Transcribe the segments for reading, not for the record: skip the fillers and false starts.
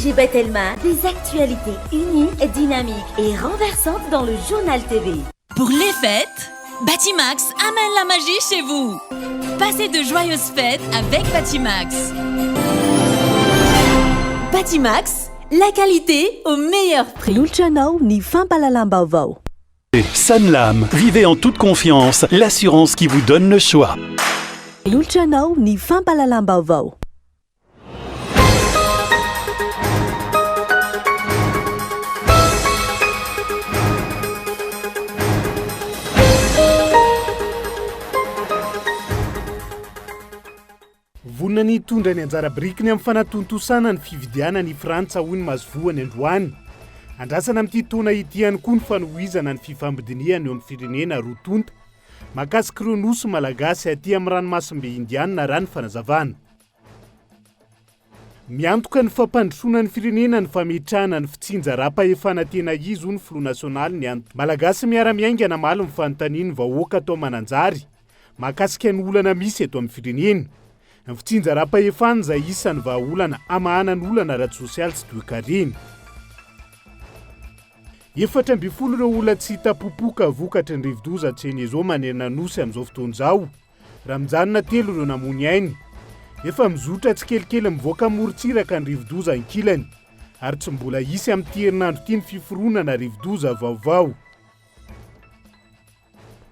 DG Batelma, des actualités uniques, dynamiques et renversantes dans le Journal TV. Pour les fêtes, Batimax amène la magie chez vous. Passez de joyeuses fêtes avec Batimax. Batimax, la qualité au meilleur prix. Manolotra anao ny fampahalalam-baovao. Sanlam, vivez en toute confiance, l'assurance qui vous donne le choix. Manolotra anao ny fampahalalam-baovao. Vonona ny hitondra ny anjara birikiny amin'ny fanatontosana ny fifidianana i Frantsa, hoy ny masoivohony androany. Andrasana amin'ity taona ity ihany koa ny fanohizana ny fifampidinihana eo amin'ny firenena roa tonta mahakasika ireo nosy malagasy aty amin'ny ranomasimbe Indianina, raha ny fanazavana. Miantoka ny fampandrosoana ny firenena ny fametrahana ny fitsinjaram-pahefana tena izy, hoy ny filoha nasionaly ny antoko Malagasy miara-miainga namaly ny fanontanian'ny vahoaka tao Mananjary mahakasika ny olana misy eto amin'ny firenena. Ny fitsinjaram-pahefana izay isan'ny vahaolana hamahana ny olana ara-tsosialy sy toekarena. 14 ireo olona tsy hita popoka vokatry ny rivodoza Cheneso manerana ny Nosy amin'izao fotoana izao. Raha mijanona telo ireo namoy ny ainy. Efa mizotra tsikelikely mivoaka amorontsiraka ny rivodoza ankilany ary tsy mbola hisy amin'ity herinandro ity ny fiforonana rivodoza vaovao.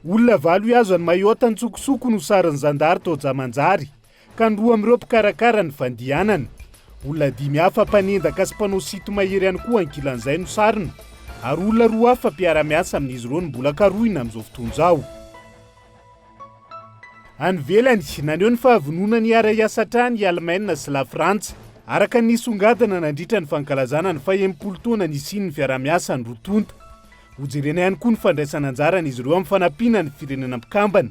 Olona valo hihazo an'i Mayotte an-tsokosoko no sarin'ny zandary tao Jamanjary ka ny roa amin'ireo mpikarakara ny fandianana. Olona dimy hafa mpanendaka sy mpanao sinto-mahery ihany koa ankilan'izay no sarona ary olona roa hafa mpiara-miasa amin'izy ireo no mbola karohina amin'izao fotoana izao. Any ivelany, naneho ny fahavononany hiara-hiasa hatrany i Alemaina sy Lafrantsa, araka ny nisongadina nandritra ny fankalazana ny faha-60 taona nisian'ny fiaraha-miasan'ny roa tonta. Hojerena ihany koa ny fandraisana anjaran'izy ireo amin'ny fanampiana ny firenena mpikambana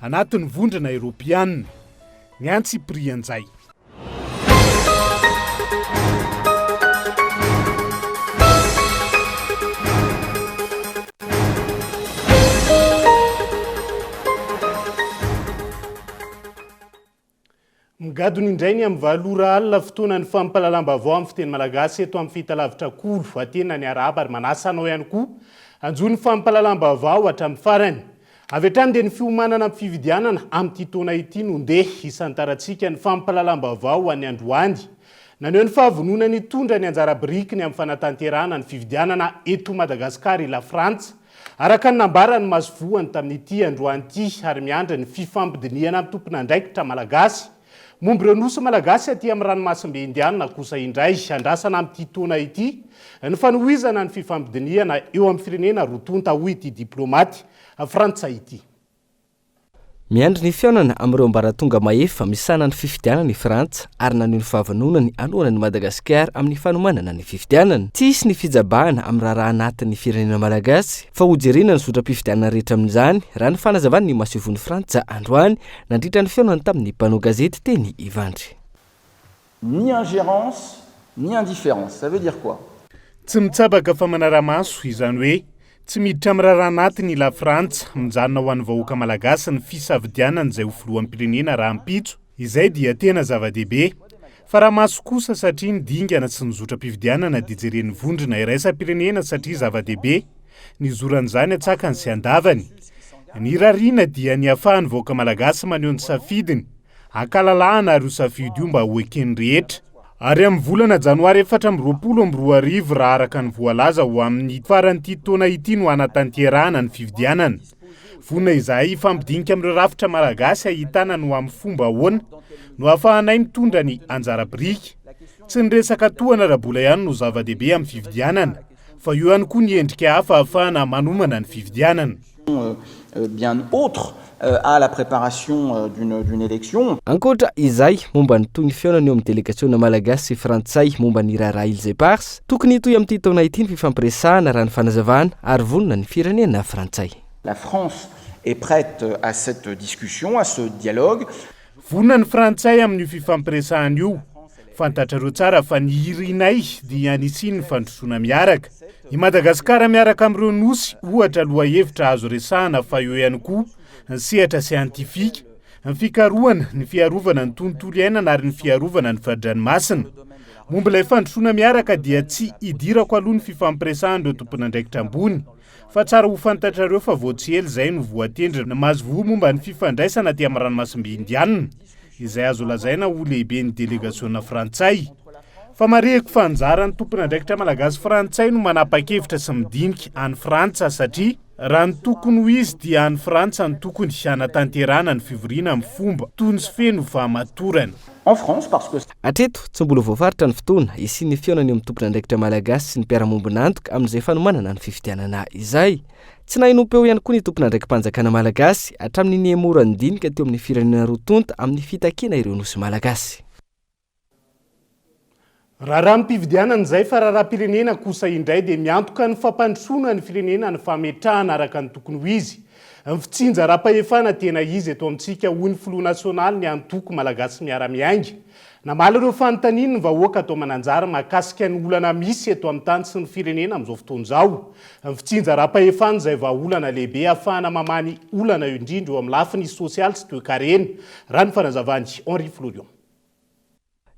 anatin'ny vondrona eoropeanina. Ny antsipirian'izay. Migadona indray ny amin'ny valo ora alina fotoanan'ny fampahalalam-baovao amin'ny fiteny malagasy eto amin'ny fahitalavitra Kolo. Atena ny arahaba ary manasa anao ihany koa hanjohy ny fampahalalam-baovao hatramin'ny farany. Avy hatrany dia ny fiomanana amin'ny fifidianana amin'ity taona ity no ndeha hisantarantsika ny fampahalalam-baovao ho an'ny androany. Naneho ny fahavononany hitondra ny anjara birikiny amin'ny fanatanterahana ny fifidianana eto Madagasikara i Lafrantsa, araka ny nambaran'ny masoivohony tamin'ity androany ity ary miandry ny fifampidinihana amin'ny tompon'andraikitra malagasy Momba ireo nosy malagasy aty amin'ny ranomasimbe Indiana kosa indray, andrasana amin'ity taona ity ny fanohizana ny fifampidinihana eo amin'ny firenena roa tonta, hoy ity diplaomaty frantsay ity. Miandry ny fihaonana amin'ireo ambaratonga mahefa misahana ny fifidianana i Frantsa ary naneho ny fahavononany hanohana an'i Madagasikara amin'ny fanomanana ny fifidianana. Tsy hisy ny fijabahana amin'ny raharaha anatin'ny firenena malagasy fa hojerena ny zotram-pifidianana rehetra amin'izany, raha ny fanazavan'ny masoivohon'i Frantsa androany Nandritra ny fihaonany tamin'ny mpanao gazety teny Ivandry. Ni ingérence, ni indifférence. Ça veut dire quoi? Tsy mitsabaka fa manara-maso, izany hoe, tsy miditra amin'ny raharaha anatiny i Lafrantsa, mijanona ho an'ny vahoaka malagasy ny fisafidianana izay ho filoham-pirenena rahampitso, izay dia tena zava-dehibe. Fa raha maso kosa satria ny dingana sy ny zotram-pifidianana dia jeren'ny vondrona iraisam-pirenena satria zava-dehibe ny zoran'izany an-tsakany sy an-davany. Ny irariana dia ny hahafahan'ny vahoaka malagasy maneho ny safidiny ankalalahana ary io safidy io mba ho eken'ny rehetra. Ary amin'ny volana janoary 2024 raha araka ny voalaza ho amin'ny faran'ity taona ity no hanatanterahana ny fifidianana. Vonona izahay hifampidinika amin'ireo rafitra malagasy hahitana ny ho amin'ny fomba ahoana no hahafahanay mitondra ny anjara biriky. Tsy ny resaka tohana ara-bola ihany no zava-dehibe amin'ny fifidianana fa eo ihany koa ny endrika hafa ahafahana manomana ny fifidianana. Bien autre à la préparation d'une élection. Ankoatra izay, momba ny tohin'ny fihaonana eo amin'ny delegasiona malagasy sy frantsay momba ny raharaha Îles Éparses, tokony hitohy amin'ity taona ity ny fifampiresahana raha ny fanazavana ary vonona ny firenena frantsay. La France est prête à cette discussion, à ce dialogue. Vonona ny frantsay amin'io fifampiresahana io. Fantatrareo tsara fa ny irinay dia ny hisian'ny fandrosoana miaraka. I Madagasikara miaraka amin'ireo nosy ohatra lohahevitra azo resahana fa eo ihany koa ny sehatra siantifika, ny fikarohana, ny fiarovana ny tontolo iainana ary ny fiarovana ny fari-dranomasina. Momba ilay fandrosoana miaraka dia tsy idirako aloha ny fifampiresahan'ireo tompon'andraikitra ambony fa tsara ho fantatrareo fa vao tsy ela izay no voatendry ny masoivoho momba ny fifandraisana aty amin'ny ranomasimbe Indianina izay azo lazaina ho lehiben'ny delegasiona frantsay. Fa marihiko fa anjaran'ny tompon'andraikitra malagasy frantsay no manapa-kevitra sy midinika any Frantsa satria raha ny tokony ho izy dia any Frantsa no tokony hanatanterahana ny fivoriana amin'ny fomba tony sy feno fahamatorana. En France parce que. Hatreto, tsy mbola voafaritra ny fotoana hisian'ny fihaonana eo amin'ny tompon'andraikitra malagasy sy ny mpiara-mombon'antoka amin'izay fanomanana ny fifidianana izay. Tsy nahenoam-peo ihany koa ny tompon'andraiki-panjakana malagasy hatramin'ny nihemoran'ny dinika teo amin'ny firenena roa tonta amin'ny fitakiana ireo nosy malagasy. Raharaham-pifidianana izay fa raharaham-pirenena kosa indray dia miantoka ny fampandrosoana ny firenena ny fametrahana araka ny tokony ho izy ny fitsinjaram-pahefana tena izy eto amintsika hoy ny filoha nasionaly ny antoko Malagasy Miara-Miainga. Namaly ireo fanontaniany ny vahoaka ato Mananjary mahakasika ny olana misy eto amin'ny tany sy ny firenena amin'izao fotoana izao. Ny fitsinjaram-pahefana izay vahaolana lehibe ahafahana mamaha ny olana indrindra eo amin'ny lafiny sosialy sy toekarena, raha ny fanazavan'i Henri Florian.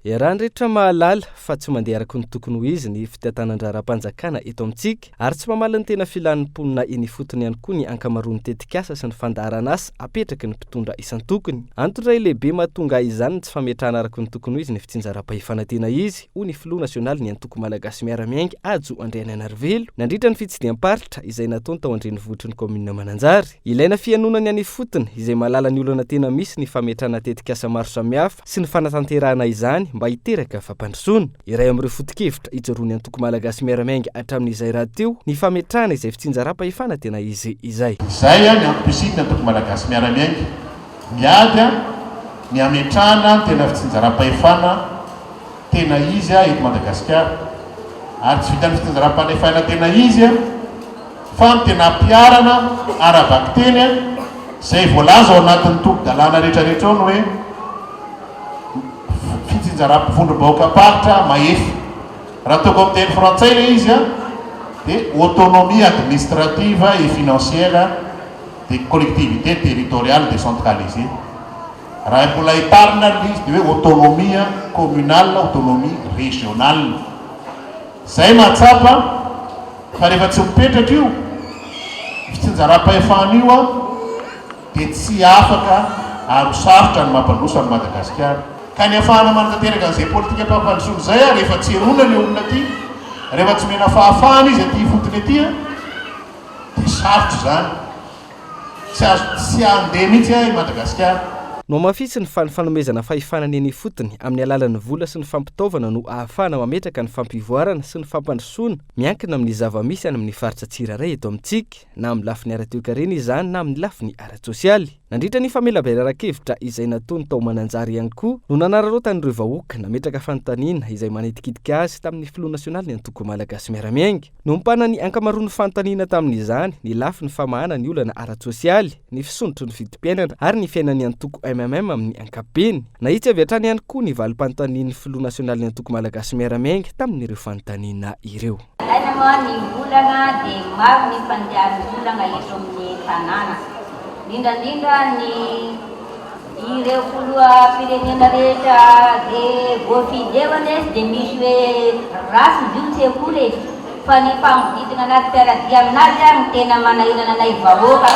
Iarahan'ny rehetra mahalala fa tsy mandeha araka ny tokony ho izy ny fitantanan-draharaham-panjakana eto amintsika ary tsy mamaly ny tena filan'ny mponina eny ifotony ihany koa ny ankamaroan'ny tetikasa sy ny fandaharanasa apetraky ny mpitondra isan-tokony. Antony iray lehibe mahatonga izany ny tsy fametrahana araka ny tokony ho izy ny fitsinjaram-pahefana tena izy, hoy ny filoha nasionalin'ny antoko Malagasy Miara-Miainga, Hajo Andrianainarivelo, nandritra ny fitsidiham-paritra izay nataony tao an-drenivohitry ny kaominina Mananjary. Ilaina fihainoana ny any ifotony izay mahalala ny olana tena misy ny fametrahana tetikasa maro samihafa sy ny fanatanterahana izany mba hiteraka fampandrosoana. Iray amin'ireo foto-kevitra ijoroan'ny antoko Malagasy Miara-Miainga hatramin'izay rahateo ny fametrahana izay fitsinjaram-pahefana tena izy izay. Izay ny antom-pisian'ny antoko Malagasy Miara-Miainga. Miady ny hametrahana ny tena fitsinjaram-pahefana tena izy eto Madagasikara. Ary tsy vitan'ny fitsinjaram-panefana tena izy fa ny tena ampiharana ara-bakiteny izay voalaza ao anatin'ny tolo-dalàna rehetrarehetra ao ny hoe fitsinjaram-pivondrom-bahoakam-paritra mahefa. Raha ataoko amin'ny teny frantsay ilay izy dia autonomie administrative et financière des collectivités territoriales décentralisées. Raha mbola hitarina ilay izy dia hoe autonomie communale, autonomie régionale. Izay mahatsapa fa rehefa tsy mipetraka io fitsinjaram-pahefana io dia tsy afaka ary ho sarotra ny mampandroso an'i Madagasikara. Ka ny ahafahana manatanteraka an'izay politikam-pampandrosoana izay rehefa tsy erona ilay olona aty, rehefa tsy omena fahafahana izy aty ifotony aty dia sarotra izany. Tsy azo tsy handeha mihitsy i Madagasikara. Nohamafisiny fa ny fanomezana fahefana ny eny ifotony amin'ny alalan'ny vola sy ny fampitaovana no ahafahana mametraka ny fampivoarana sy ny fampandrosoana miankina amin'ny zava-misy any amin'ny faritra tsirairay eto amintsika, na amin'ny lafiny ara-toekarena izany na amin'ny lafiny ara-tsosialy. Nandritra ny famelabelaran-kevitra izay nataony tao Mananjary ihany koa no nanararaotan'ireo vahoaka nametraka fanontaniana izay manitikitika azy tamin'ny filoha nasionalin'ny antoko Malagasy Miara-Miainga. Nompana ny ankamaroan'ny fanontaniana tamin'izany ny lafiny famahana ny olana ara-tsosialy, ny fisondrotry ny vidim-piainana ary ny fiainan'ny antoko mmm amin'ny ankapobeny. Nahitsy avy hatrany ihany koa ny valim-panontanian'ny filoha nasionalin'ny antoko Malagasy Miara-Miainga tamin'ireo fanontaniana ireo. Alaina moa ny olana dia maro ny fandehan'ny olana eto amin'ny tanàna, indrindra indrindra ny Ireo filoham-pirenena rehetra ze voafidy eo anie tsy dia misy hoe ratsy izy io tsy akory e! Fa ny mpanodidina anaty mpiara-dia aminazy ary no tena manahirana anay vahoaka.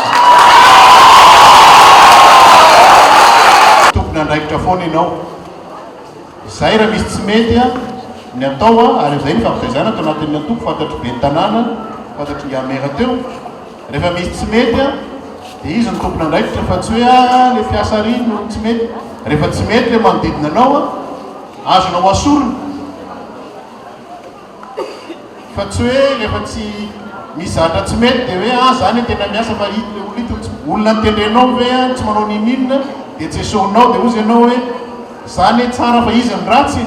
Tompon'andraikitra foana ianao. Izay raha misy tsy mety ny atao ary izay ny fampitaizana ato anatin'ny antoko fantatry ben'ny tanàna, fantatry ingahy maire teo. Rehefa misy tsy mety dia izy no tompon'andraikitra fa tsy hoe ah le mpiasa ary no tsy mety. Rehefa tsy mety le manodidina anao azonao asorina fa tsy hoe rehefa tsy misy zavatra tsy mety dia hoe ah za anie tena miasa fa ito le olona ito no tsy, olona notendrenao ve tsy manao n'inon'inona dia tsy esorinao dia hozy ianao hoe za anie tsara fa izy no ratsy e.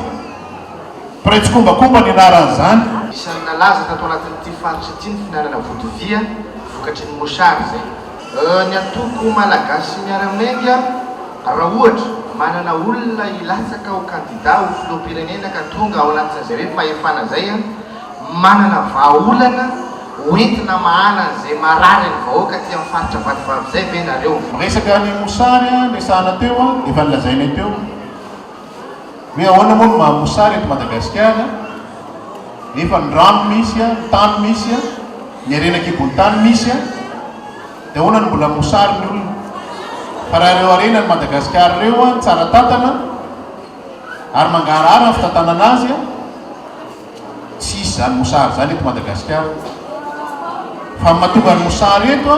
Mpiray tsikombakomba ny anaran'izany. Isan'ny nalaza tato anatin'ity faritra ity ny fihinanana vodivia vokatry ny mosary izay. Ny antoko Malagasy Miara-Miainga raha ohatra manana olona hilatsaka ho kandida ho filoham-pirenena ka tonga ao anatin'izay hoe fahefana izay, manana vahaolana hoentina hamahana an'izay marary ny vahoaka aty amin'ny faritra Vatovavy izay ve nareo? Resaka ny mosary resahana teo, efa nolazainay teo. Hoe ahoana moa no maha mosary eto Madagasikara nefa ny rano misy, ny tany misy, ny harena an-kibon'ny tany misy, dia ahoana no mbola mosary ny olona? Fa raha ireo harena ny Madagasikara ireo tsara tantana ary mangarahara ny fitantanana azy, tsy hisy izany mosary izany eto Madagasikara. Fa ny mahatonga ny mosary eto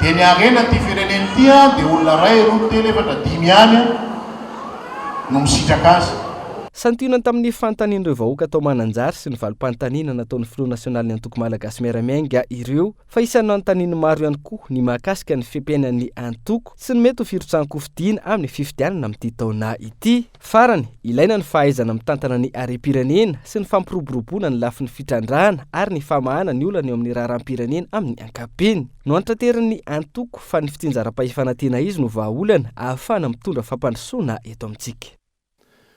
dia ny harena ity firenena ity dia olona iray, roa, telo, efatra, dimy ihany no misitraka azy. Santionany tamin'ny fanontanian'ireo vahoaka tao Mananjary sy ny valim-panontaniana nataon'ny filoha nasionalin'ny antoko Malagasy Miara-Miainga ireo fa isan'ny nanontanian'ny maro ihany koa ny mahakasika ny fepenan'ny antoko sy ny mety ho firotsahan-kofidina amin'ny fifidianana amin'ity taona ity. Farany, ilaina ny fahaizana mitantana ny harem-pirenena sy ny fampiroboroboana ny lafiny fitrandrahana ary ny famahana ny olana eo amin'ny raharaham-pirenena amin'ny ankapobeny. Noantraterin'ny antoko fa ny fitsinjaram-pahefana tena izy no vahaolana ahafahana mitondra fampandrosoana eto amintsika.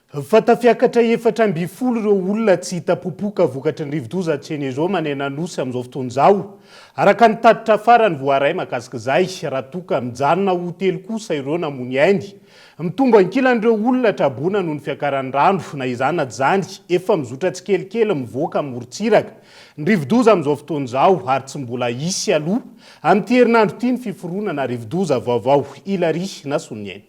Fa tafiakatra 14 ireo olona tsy hita popoka vokatry ny rivodoza Cheneso manena Nosy amin'izao fotoana izao, araka ny tatitra farany voaray mahakasika izay, raha toa ka mijanona ho telo kosa ireo namoy ainy. Mitombo ankilan'ireo olona traboina noho ny fiakaran'ny rano, na izany na tsy izany, efa mizotra tsikelikely mivoaka amin'ny morontsiraka ny rivodoza amin'izao fotoana izao ary tsy mbola hisy aloha amin'ity herinandro ity ny fiforonana rivodoza vaovao Hilary na Soniaina.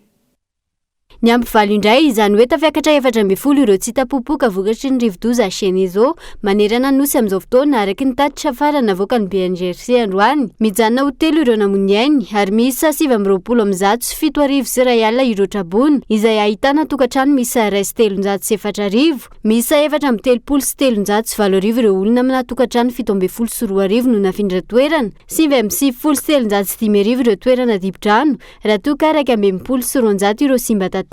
Niampy valo indray, izany hoe tafiakatra 14 ireo tsy hita popoka vokatry ny rivodoza Cheneso manerana ny Nosy amin'izao fotoana, araka ny tatitra farany navoakan'ny BNGRC androany. Mijanona ho telo ireo namoy ny ainy, ary miisa 7129 ireo traboina, izay ahitana tokantrano miisa 301. Miisa 334 34 ireo olona amina tokantrano 2017 no nafindra toerana, 399 ireo toerana dibo-drano, raha toa ka 261 ireo simba tanteraka.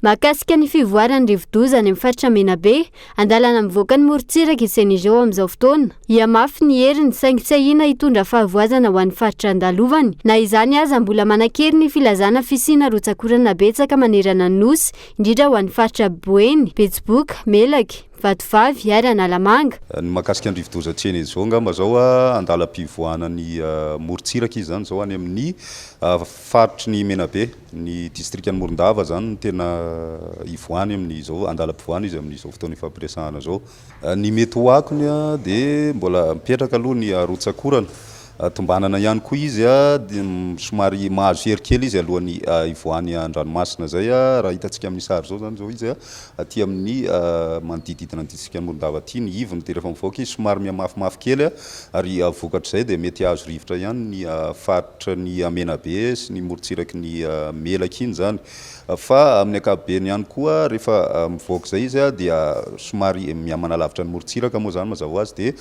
Mahakasika ny fivoaran'ny rivodoza any amin'ny faritra Menabe, andalana mivoaka ny morontsiraka i Senegeo amin'izao fotoana. Hihamafy ny heriny, saingy tsy ahiana hitondra fahavoazana ho an'ny faritra andalovany. Na izany aza, mbola manan-kery ny filazana fisiana rotsak'orana betsaka manerana ny Nosy, indrindra ho an'ny faritra Boeny, Betsiboka, Melaky, Vatovavy ary Analamanga. Ny mahakasika ny rivodoza Chenezo angamba izao andalam-pivoahana ny morontsiraka izy izany izao any amin'ny faritry ny Menabe, ny distrikan'i Morondava izany no tena ivoahany amin'izao, andalam-pivoahana izy amin'izao fotoana ifampiresahana izao. Ny mety ho akony dia mbola mipetraka aloha ny rotsak'orana. Tombanana ihany koa izy dia somary mahazo hery kely izy alohan'ny hivoahany an-dranomasina izay. Raha hitantsika amin'ny sary izao izany izao izy aty amin'ny manodididina ny distrikan'i Morondava aty ny ivony dia rehefa mivoaka izy somary mihamafimafy kely ary vokatr'izay dia mety hahazo rivotra ihany ny faritra ny Menabe sy ny morontsiraky ny Melaky iny izany. Fa amin'ny ankapobeny ihany koa rehefa mivoaka izay izy dia somary mihamanalavitra ny morontsiraka moa izany mazava ho azy dia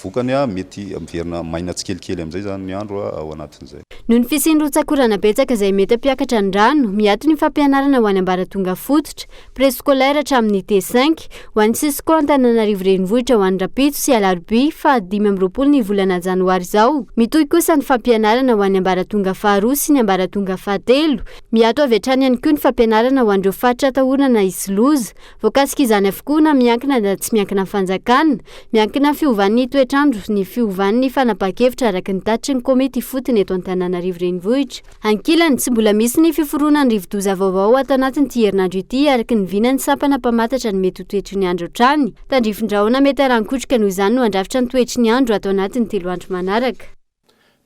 vokany mety miverina maina tsikelikely amin'izay izany ny andro ao anatin'izay. Noho ny fisian'ny rotsak'orana betsaka izay mety hampiakatra ny rano, miato ny fampianarana ho an'ny ambaratonga fototra, préscolaire hatramin'ny T cinq, ho an'ny Cisco Antananarivo Renivohitra ho an'ny rahampitso sy alarobia faha 25 ny volana janoary izao. Mitohy kosa ny fampianarana ho an'ny ambaratonga faharoa sy ny ambaratonga fahatelo. Miato avy hatrany ihany koa ny fampianarana ho an'ireo faritra atahorana hisy loza. Voakasika izany avokoa na miankina na tsy miankina amin'ny fanjakana. Miankina amin'ny fiovan'ny toetr'andro ny fiovan'ny fanapahan-kevitra araka ny tatitry ny komity ifotony eto Antananarivo Renivohitra. Ankilany, tsy mbola misy ny fiforonan'ny rivodoza vaovao ato anatin'ity herinandro ity araka ny vinan'ny sampana mpamantatra ny mety ho toetry ny andro hatrany. Tandrifin-drahona mety harankotroka noho izany no handrafitra ny toetry ny andro ato anatin'ny 3 andro manaraka.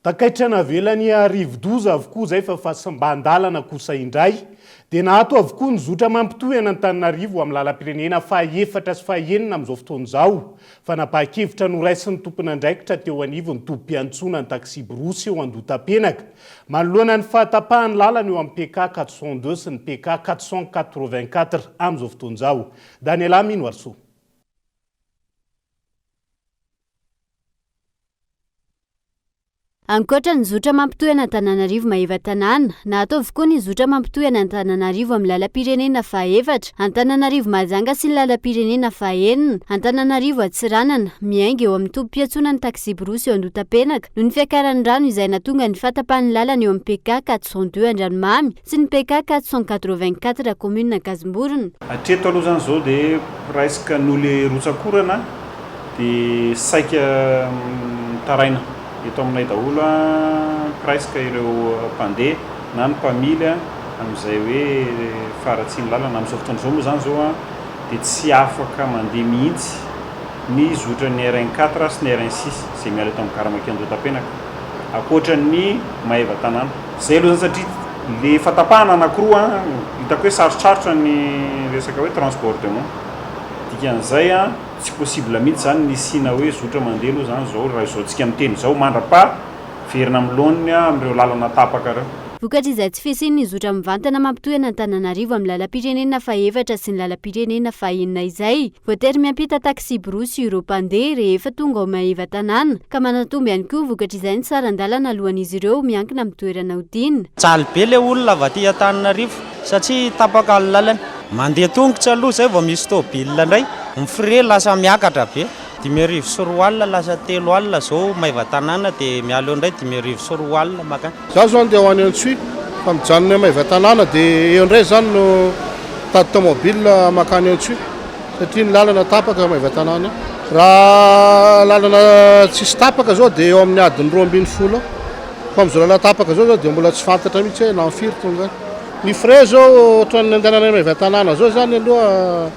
Takaitra navelan'ny rivodoza avokoa izay fa fahasimban-dalana kosa indray dia naato avokoa ny zotra mampitohy an'Antananarivo amin'ny lalam-pirenena fahaefatra sy fahaenina amin'izao fotoana izao. Fanapahan-kevitra noraisin'ny tompon'andraikitra teo anivon'ny tobim-piantsonan'ny taksiborosy eo Andohatapenaka manoloana ny fahatapahan'ny lalana eo amin'ny PK 402 sy ny PK 484 amin'izao fotoana izao. Daniela Minoarisoa. Ankoatra ny zotra mampitohy an'Antananarivo Maevatanàna, naato avokoa ny zotra mampitohy an'Antananarivo amin'ny lalam-pirenena fahaefatra, Antananarivo Mahajanga sy ny lalam-pirenena fahaenina, Antananarivo Antsiranana, miainga eo amin'ny tobim-piantsonan'ny taksiborosy eo Andohatapenaka, noho ny fiakaran'ny rano izay nahatonga ny fahatapahan'ny lalana eo amin'ny PK 402 Andranomamy sy ny PK 484 kaominina Ankazomborona. Hatreto aloha izany izao dia presque noho ilay rotsak'orana Dia saika mitaraina eto aminay daholo presque ireo mpandeha na ny mpamily. amin'izay hoe faharatsian'ny lalana. Amin'izao fotoana izao moa izany izao dia tsy afaka mandeha mihitsy ny zotran'ny RN quatre sy ny RN six izay miala eto amin'ny gara mankeo Andohatapenaka, ankoatra ny Maevatanàna. Izay aloha izany satria le fahatapahana anankiroa hitako hoe sarotsarotra ny resaka hoe transbordement. Dikan'izay tsy possible mihitsy izany ny hisiana hoe zotra mandeha aloha izany izao raha izao tsika miteny izao mandra-paha verina amin'ny laoniny amin'ireo lalana tapaka ireo. Vokatr'izay tsy fisian'ny zotra mivantana mampitohy an'Antananarivo amin'ny lalam-pirenena fahefatra sy ny lalam-pirenena fahenina izay, voatery miampita taksiborosy ireo mpandeha rehefa tonga ao Maevatanàna, ka manatombo ihany koa vokatr'izay ny saran-dalana alohan'izy ireo miankina amin'ny toerana hodiana. Mijaly be le olona avy aty Antananarivo satria tapaka ny lalana. Mandeha tongotra aloha zay vao misy tôbila indray. Ny frais lasa miakatra be. 2005 lasa 3000 zao Maevatanàna dia miala eo indray 2005 makany. Za zao andeha ho any Antsohihy fa mijanona eo Maevatanàna dia eo indray zany no mitady tomobile makany Antsohihy satria ny lalana tapaka Maevatanàna eo. Raha lalana tsisy tapaka zao dia eo amin'ny adiny 12 eo fa amin'izao lalana tapaka zao zao dia mbola tsy fantatra mihitsy hoe na firy tonga any. Ny frais zao ohatran'ny andehananay Maevatanàna zao zany aloha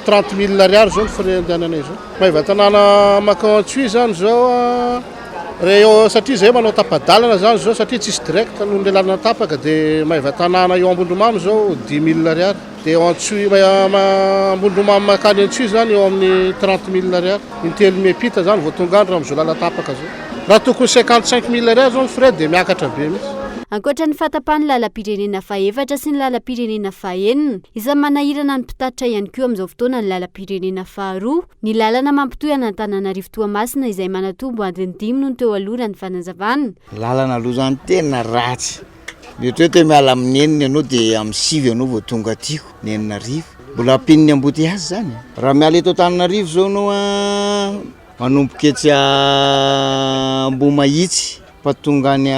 30 mille ariary zao ny frais andehananay zao. Maevatanàna makao Antsohihy zany zao re eo satria zay manao tapa-dalana zany zao satria tsisy direct noho ny lalana tapaka dia Maevatanàna eo Ambondromamy zao dix mille ariary dia eo Antsohihy Ambondromamy makany Antsohihy zany eo amin'ny 30 mille ariary intelo miampita zany vao tonga any raha amin'izao lalana tapaka zao. Raha tokony 55 mille ariary zao ny frais dia miakatra be mihitsy. Ankoatra ny fahatapahan'ny lalam-pirenena fahefatra sy ny lalam-pirenena fahenina, isan'ny manahirana ny mpitatitra ihany koa amin'izao fotoana ny lalam-pirenena faharoa, ny lalana mampitohy an'Antananarivo Toamasina izay manatombo adiny dimy noho ny teo aloha raha ny fanazavana. Ny lalana aloha zany tena ratsy. Mety hoe te miala amin'ny enina ianao dia amin'ny sivy ianao vao tonga aty, ny enina arivo. Mbola ampian'ny embouteillage zany. Raha miala eto Antananarivo zao ianao an, manomboka etsy Ambohimahitsy fa tonga any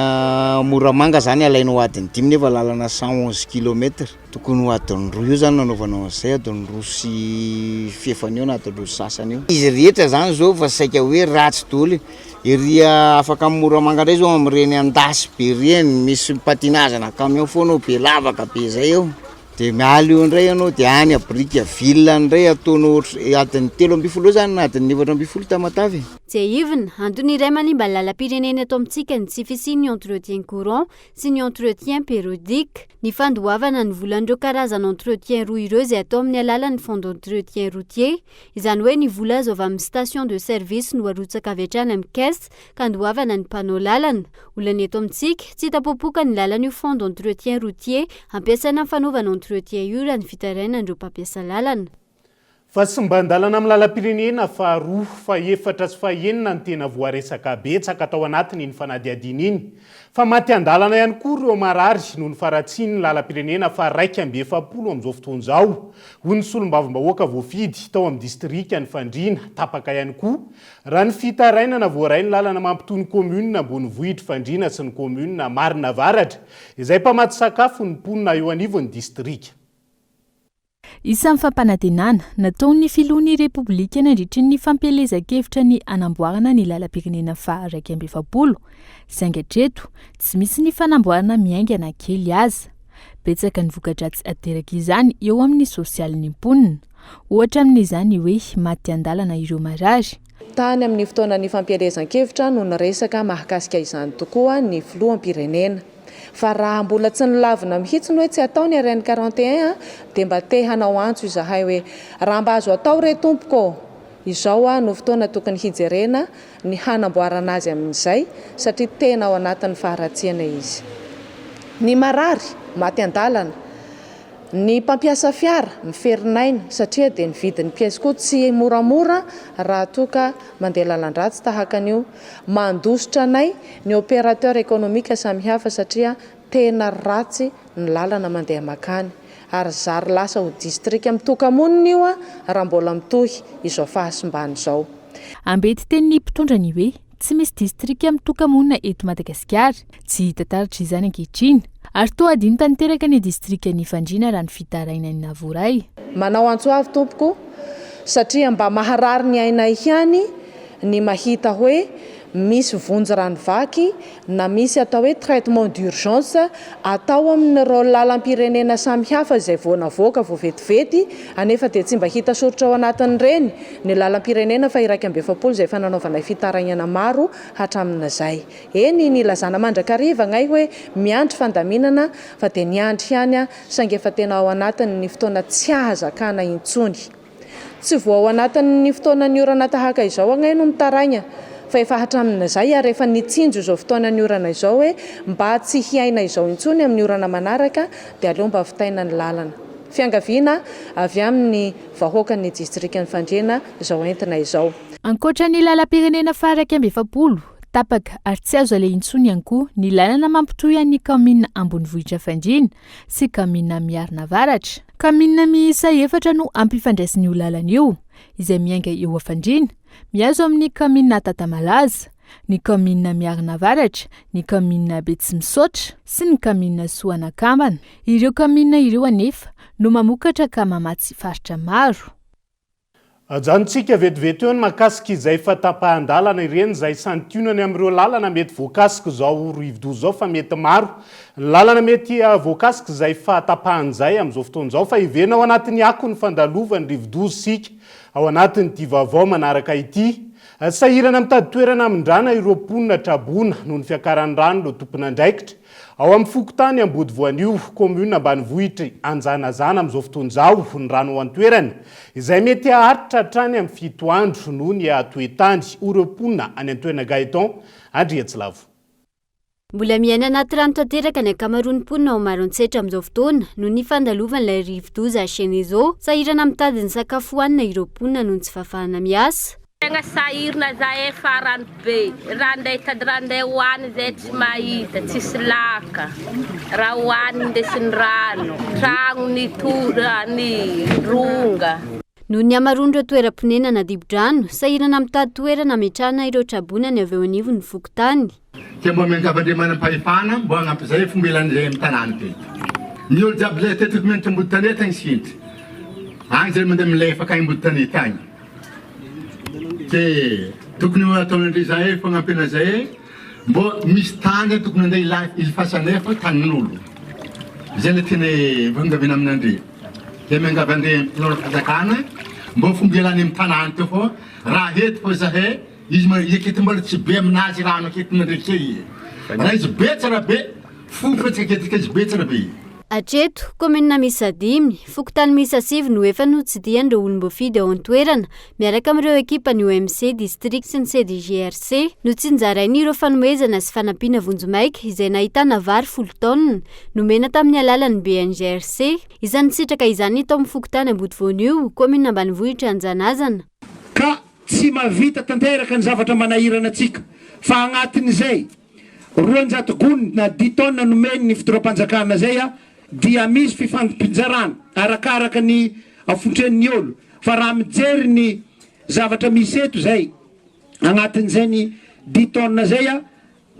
Moramanga zany alainao adiny dimy nefa lalana 111 kilomètre. Tokony ho adiny roa eo zany nanaovanao an'izay, adiny roa sy fefany eo na adiny roa sy sasany eo. Izy rehetra zany zao fa saika hoe ratsy daholo. Ery afaka amin'i Moramanga ndray zao amin'ireny Andasy be ireny, misy patinage na camion foana ao, be lavaka be zay eo. De miala eo indray ianao de any à Brickaville any indray ataonao ohatr- adiny 13 eo zany na adiny 14 Tamatave e. Tsiahivina, antony iray manimba ny lalam-pirenena eto amintsika ny tsy fisian'ny entretien courant sy ny entretien périodique. Ny fandoavana ny volan'ireo karazana entretien roa ireo izay atao amin'ny alalan'ny fonds d'entretien routier, izany hoe ny vola azo avy amin'ny station de service no arotsaka avy hatrany amin'ny caisse ka andoavana ny mpanao lalana. Olana eto amintsika, tsy hita popoka ny lalan'io fonds d'entretien routier ampiasaina amin'ny fanaovana entretien io raha ny fitarainan'ireo mpampiasa lalana. Fahasimban-dalana amin'ny lalam-pirenena faharoa, fahefatra sy fahenina no tena voaresaka betsaka tao anatin'iny fanadihadiana iny. Fa maty an-dalana ihany koa ireo marary noho ny faharatsian'ny lalam-pirenena faha-41 amin'izao fotoana izao, hoy ny solombavambahoaka voafidy tao amin'ny distrikan'i Fandriana. Tapaka ihany koa Raha ny fitarainana voaray ny lalana mampitohy ny kaominina ambonivohitr'i Fandriana sy ny kaominina Marina Avaratra, izay mpamatsy sakafo ny mponina eo anivon'ny distrika. Isan'ny fampanantenana nataon'ny filohan'ny Repoblika nandritry ny fampielezan-kevitra ny hanamboarana ny lalam-pirenena faha 41, saingy hatreto tsy misy ny fanamboarana miainga na kely aza. Betsaka ny voka-dratsy aterak'izany eo amin'ny sosialin'ny mponina. Ohatra amin'izany ny hoe maty an-dalana ireo marary. Tany amin'ny fotoanan'ny fampielezan-kevitra no niresaka mahakasika izany tokoa ny filoham-pirenena. Fa raha mbola tsy nolavina mihitsy ny hoe tsy atao ny RN 41 dia mba te hanao antso izahay hoe raha mba azo atao re tompoko ô! Izao no fotoana tokony hijerena ny hanamboarana azy amin'izay satria tena ao anatin'ny faharatsiana izy. Ny marary, maty an-dalana. Ny mpampiasa fiara, miferinaina satria dia ny vidin'ny pièce koa tsy moramora raha toa ka mandeha lalan-dratsy tahaka an'io. Mandositra anay ny opérateur économique samihafa satria tena ratsy ny lalana mandeha makany. Ary zary lasa ho distrika mitoka-monina io raha mbola mitohy izao fahasimbana izao. Ambetitenin'ny mpitondra ny hoe Tsy misy distrika mitoka-monina eto Madagasikara. Tsy hita taratra izany ankehitriny. Ary toa hadino tanteraka ny distrikan'i Fandriana raha ny fitarainan'i Navoray. Manao antso avo tompoko satria mba maharary ny ainay ihany ny mahita hoe misy vonjy rano vaky na misy atao hoe traitement d'urgence atao amin'ireo lalam-pirenena samihafa izay vao navoaka vao vetivety anefa dia tsy mba hita soritra ao anatin'ireny ny lalam-pirenena fa 41 izay efa nanaovanay fitarainana maro hatramin'izay. Eny, nilazana mandrakariva agnay hoe miandry fandaminana fa dia niandry ihany saingy efa tena ao anatin'ny fotoana tsy ahazakana intsony. Tsy vao ao anatin'ny fotoanan'ny orana tahaka izao agnay no mitaraigna fa efa hatramin'izay ary efa nitsinjo izao fotoanan'ny orana izao hoe mba tsy hiaina izao intsony amin'ny orana manaraka dia aleo mba vitaina ny lalana. Fiangaviana avy amin'ny vahoakan'ny distrikan'i Fandriana izao entina izao. Ankoatra ny lalam-pirenena faha 41, tapaka ary tsy azo aleha intsony ihany koa ny lalana mampitohy an'ny kaominina ambonivohitra Fandriana sy kaominina Miarina Avaratra. Kaominina miisa efatra no ampifandraisin'io lalana io, izay miainga eo Fandriana, mihazo amin'ny kaominina Tatamalaza, ny kaominina Miarina Avaratra, ny kaominina Betsimisaotra sy ny kaominina Soanakambana. Ireo kaominina ireo anefa no mamokatra ka mamatsy faritra maro. Ajanontsika vetivety eo ny mahakasika izay fahatapahan-dalana ireny izay santionany amin'ireo lalana mety voakasik'izao rivodoza izao fa mety maro ny lalana mety voakasik'izay fahatapahana izay amin'izao fotoana izao fa heverina ao anatin'ny akon'ny fandalovan'ny rivodoza isika ao anatin'ity vaovao manaraka ity. Sahirana mitady toerana hamindrana ireo mponina traboina noho ny fiakaran'ny rano ireo tompon'andraikitra Ao amin'ny fokontany Ambodivoanio, kaominina ambanivohitr'i Anjanazana amin'izao fotoana izao ny rano ao an-toerana, izay mety haharitra hatrany amin'ny fito andro noho ny toe-tany, hoy ireo mponina any an-toerana Gaëtan Andriantsilavo. Mbola miaina anaty rano tanteraka ny ankamaroan'ny mponina ao Maroantsetra amin'izao fotoana noho ny fandalovan'ilay rivodoza Cheneso. Sahirana mitady ny sakafo hohanina ireo mponina noho ny tsy fahafahana miasa. Tegna sahirana zahay fa rano be, raha andeha hitady raha andeha hohanigny zahay tsy mahita, tsisy laka, raha hohanigny indesigny rano, tragno nitondra nironga. Noho ny hamaroan'ireo toeram-ponenana dibo-drano, sahirana mitady toerana hametrahana ireo traboina ny avy eo anivon'ny fokontany. Ke mbô miangavy andre manam-pahefana mbô hagnampy zay fomba ilany zay amy tanàna teto. Ny olo jiaby zay teto mianatra ambody tanety agny sintry. Agny zay mandeha milefaka agny ambody tanety agny. Ke tokony ho ataonandre zahay fagnampiana zay mbô misy tany zany tokony andeha ila ilifasanay fa tanin'olo. Zay le tianay fiangaviana aminandre. Ke miangavy andre mpitondra fanjakana mbô fomba ialany amy tanàna teo fô raha eto fô zahay izy ma aketo mbola tsy be aminazy rano aketo nandreke i. Raha izy be tsara be fo fa tsy aketo izy be tsara be. Hatreto, kaominina miisa dimy, fokontany miisa sivy no efa notsidihan'ireo olom-boafidy ao an-toerana, miaraka amin'ireo ekipan'ny OMC distrika sy ny CDGRC. Notsinjarainy ireo fanomezana sy fanampiana vonjimaika izay nahitana vary folo taonina, nomena tamin'ny alalan'ny BNGRC. Isan'ny nisitraka izany ny tao amin'ny fokontany Ambodivoanio, kaominina ambanivohitra Anjanazana. Ka tsy mahavita tanteraka ny zavatra manahirana antsika fa agnatin'izay 200 gony na dix tonnes nomeny ny fitondram-panjakana zay dia misy fifampinjarana arakaraka ny fontren'ny olo fa raha mijery ny zavatra misy eto zay agnatin'izay ny dix tonnes zay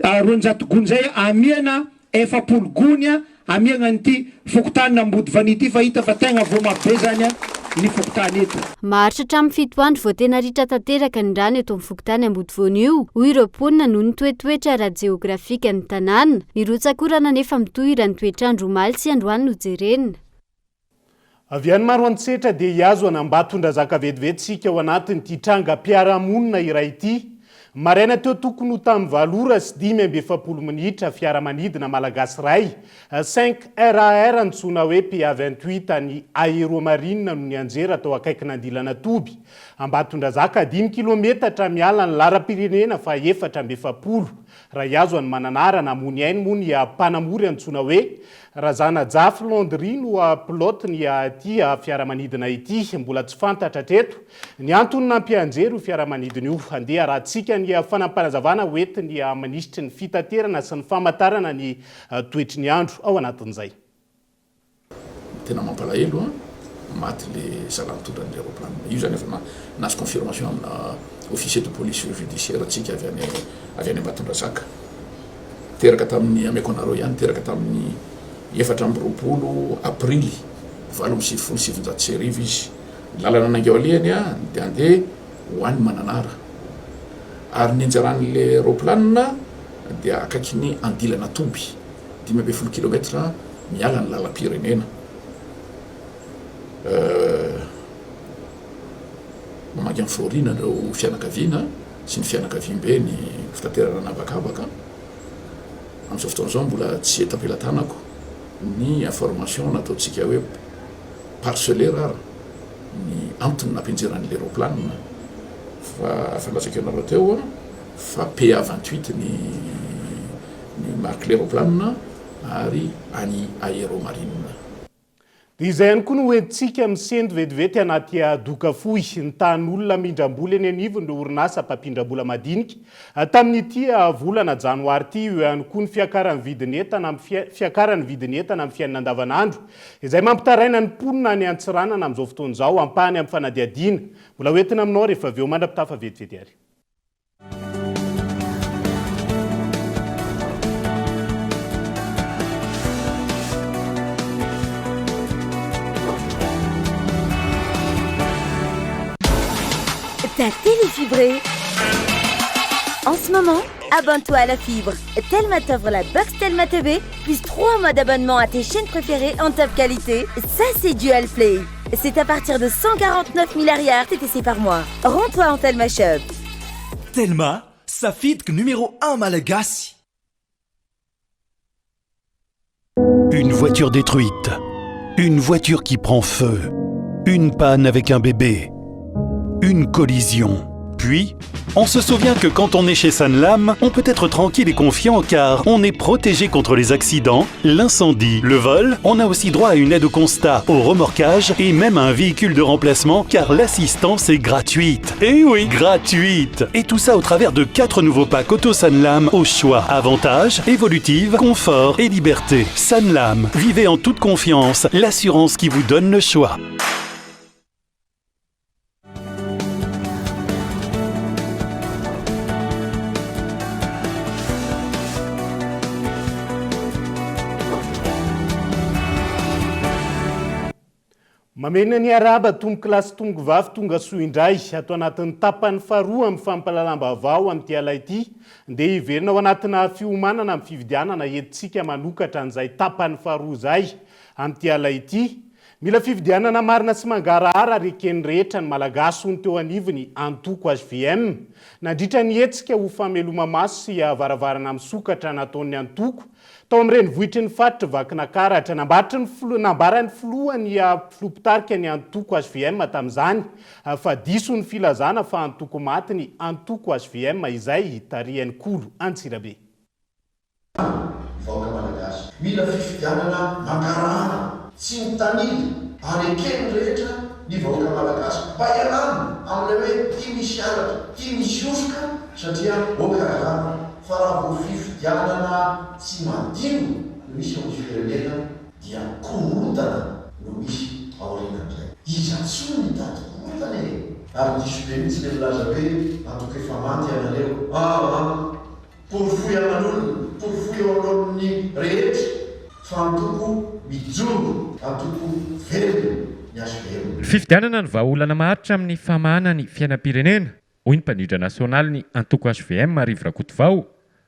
200 gony zay amiana 40 gony amiagna an'ity fokontany Ambodivania ity fa hita fa tegna voa mafy be zany ny fokontany eto. Maharitra hatramin'ny fito andro vao tena ritra tanteraka ny rano eto amin'ny fokontany Ambodivoanio, hoy ireo mponina noho ny toetoetra ara-jeografikan'ny tanàna. Ny rotsak'orana anefa mitohy raha ny toetr'andro omaly sy androany no jerena. Avy any Maroantsetra dia hihazo an'Ambatondrazaka vetivety isika ao anatin'ity trangam-piarahamonina iray ity. Maraina teo tokony ho tamin'ny valo ora sy 45 minitra, fiaramanidina malagasy iray, cinq RAR antsoina hoe PA 28 an'ny Aeromarine no nianjera tao akaikin'Andilanatoby, Ambatondrazaka, dimy kilometatra miala ny laharam-pirenena faha 44. Raha hihazo an'i Mananara namoy ny ainy moa ny mpanamory antsoina hoe Razanajafy Landry no pilote ny ity fiaramanidina ity. Mbola tsy fantatra hatreto ny antony nampianjery io fiaramanidina io. Andeha harahantsika ny fanampinazavana hoentin'ny minisitry ny fitaterana sy ny famantarana ny toetry ny andro ao anatin'izay. Tena mampalahelo an, maty le zalahy nitondra an'ilay roplanina. Io zany efa nahazo confirmation amina officier de police judiciaire tsika avy any avy any Ambatondrazaka. Teraka tamin'ny, ameko anareo ihany, teraka tamin'ny 24 aprily 1998 izy. Ny lalana nainga alehany dia andeha ho any Mananara. Ary ny nianjeran'ilay raoplanina dia akaikin'ny Andilan'Atomby, 15 kilomètre miala ny lalam-pirenena. Mamaky amin'ny fahoriana ireo fianakaviana sy ny fianakaviambe ny fitaterana an'habakabaka. Amin'izao fotoana izao mbola tsy eto am-pelatanako ny information nataontsika hoe parcellaire ary ny antony nampianjera an'ilay raoplanina fa efa lazaiko anareo teo fa PA 28 ny ny marque le raoplanina ary any Aeromarine. Dia izay ihany koa no hoentintsika misento vetivety anaty doka fohy ny tahan'olona mindram-bola eny anivon'ireo orinasa mpampindram-bola madinika tamin'ity volana janoary ity. Eo ihany koa ny fiakaran'ny vidin'entana amin'ny fiakaran'ny vidin'entana amin'ny fiainana andavanandro izay mampitaraina ny mponina any Antsiranana amin'izao fotoana izao. Ampahany amin'ny fanadihadiana mbola hoentina aminao rehefa avy eo mandra-pitafa vetivety ary. Ta télé fibrée. En ce moment, abonne-toi à la fibre. Telma t'offre la box Telma TV, plus 3 mois d'abonnement à tes chaînes préférées en top qualité. Ça, c'est Dual Play. C'est à partir de 149 000 arrières TTC par mois. Rends-toi en Telma Shop. Telma, safidiko numéro 1 malagasy. Une voiture détruite, une voiture qui prend feu, une panne avec un bébé, une collision. Puis, on se souvient que quand on est chez Sanlam, on peut être tranquille et confiant car on est protégé contre les accidents, l'incendie, le vol. On a aussi droit à une aide au constat, au remorquage et même à un véhicule de remplacement car l'assistance est gratuite. Et oui, gratuite. Et tout ça au travers de 4 nouveaux packs Auto Sanlam au choix. Avantages, évolutive, confort et liberté. Sanlam, vivez en toute confiance, l'assurance qui vous donne le choix. Mamerina ny arahaba tompokolahy sy tompokovavy tonga soa indray ato anatin'ny tapany faharoa amin'ny fampahalalam-baovao amin'ity alina ity. Ndeha hiverina ao anatina fiomanana amin'ny fifidianana entintsika manokatra an'izay tapany faharoa izay amin'ity alina ity. Mila fifidianana marina sy mangarahara ary eken'ny rehetra ny Malagasy hono teo anivon'ny antoko hvm nandritra ny hetsika ho fameloma-maso sy varavarana misokatra nataon'ny antoko tao amin'ny renivohitry ny faritry Vakinakaratra. Nambaritry ny filoha nambaran'ny filohan'ny filoha mpitarika ny antoko hvm tamin'izany fa diso ny filazana fa antoko maty ny antoko hvm izay tarihan'i Kolo Antsirabe. Ny vahoaka malagasy. Mila fifidianana mangarahara, tsy mitanila ary eken'ny rehetra ny vahoaka malagasy mba hialana amin'ilay hoe ty misy halatra, ty misy hosoka satria ok rah fa raha vao fifidianana tsy madio no misy eo amin'ny firenena dia korontana no misy aorianan'izay. Iza tsony mitady korontana e? Ary diso be mihitsy le milaza hoe antoko efa maty ianareo aa! Porofoy aman'olona, porofoy eo anoloan'ny rehetra fa antoko mijoro, antoko velona ny hvm. Fifidianana no vahaolana maharitra amin'ny famahana ny fiainam-pirenena, hoy ny mpandrindra nasionaly ny antoko hvm, Rivo Rakotovao.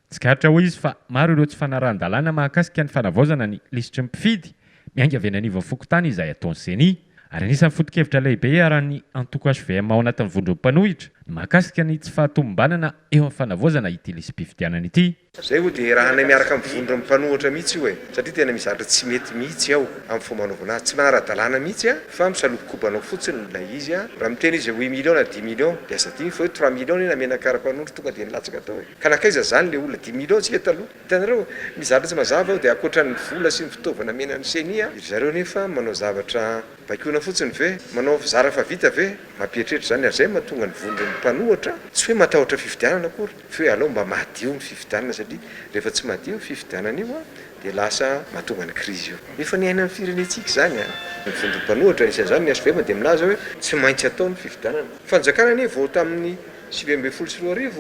Tsikaritra, hoy izy, fa maro ireo tsy fanarahan-dalàna mahakasika ny fanavaozana ny lisitry ny mpifidy miainga avy eny anivon'ny fokontany izay ataon'ny Ceni. Ary anisan'ny foto-kevitra lehibe iharan'ny antoko hvm ao anatin'ny vondron'ny mpanohitra ny mahakasika ny tsy fahatomombanana eo amin'ny fanavaozana ity lisi-pifidianana ity. Zay hoy dia rahanay miaraka amin'ny vondron'ny mpanohitra mihitsy io e! Satria tena misy zavatra tsy mety mihitsy ao amin'ny fomba anaovana azy. Tsy manara-dalàna mihitsy a, fa misaloky kobana ao fotsiny ilay izy a. Raha miteny izy hoe huit millions na dix millions dia aza adino fa hoe trois millions anie namena kara-panondro tonga dia nilatsaka tao e! Ka nankaiza izany ilay olona dix millions tsika taloha? Hitanareo, misy zavatra tsy mazava ao dia ankoatra ny vola sy ny fitaovana amena ny ceni, ry zareo nefa manao zavatra baikoina fotsiny ve? Manao zara fa vita ve? Mampieritreritra izany ary izay no mahatonga ny vondron'ny mpanohatra tsy hoe matahotra fifidianana akory fa hoe aleo mba madio ny fifidianana satria rehefa tsy madio io fifidianana io dia lasa mahatonga ny krizy io. Efa niainan'ny firenentsika izany an! Ny vondron'ny mpanohatra, anisan'izany ny hvm dia milaza hoe tsy maintsy atao ny fifidianana. Fanjakana anie vao tamin'ny 2019,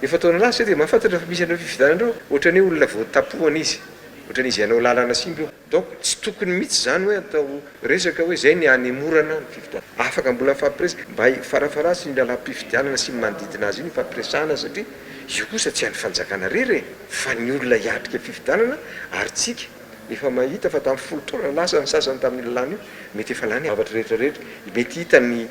efa-taona lasa izay dia mahafantatra fa misy an'ireo fifidianana ireo. Ohatran'ny hoe olona vao tapohana izy. Ohatran'izy hanao lalana simba io. Donc tsy tokony mihitsy izany hoe atao resaka hoe izay ny hanemorana ny fifidianana. Afaka mbola mifampiresaka, mba farafaharatsi ny lalam-pifidianana sy ny manodidina azy iny ifampiresahana satria io kosa tsy an'ny fanjakana irery e! Fa ny olona hiatrika fifidianana ary tsika efa mahita fa tamin'ny folo taona lasa ny sasany tamin'io lalàna io mety efa lany zavatra rehetra rehetra mety hita ny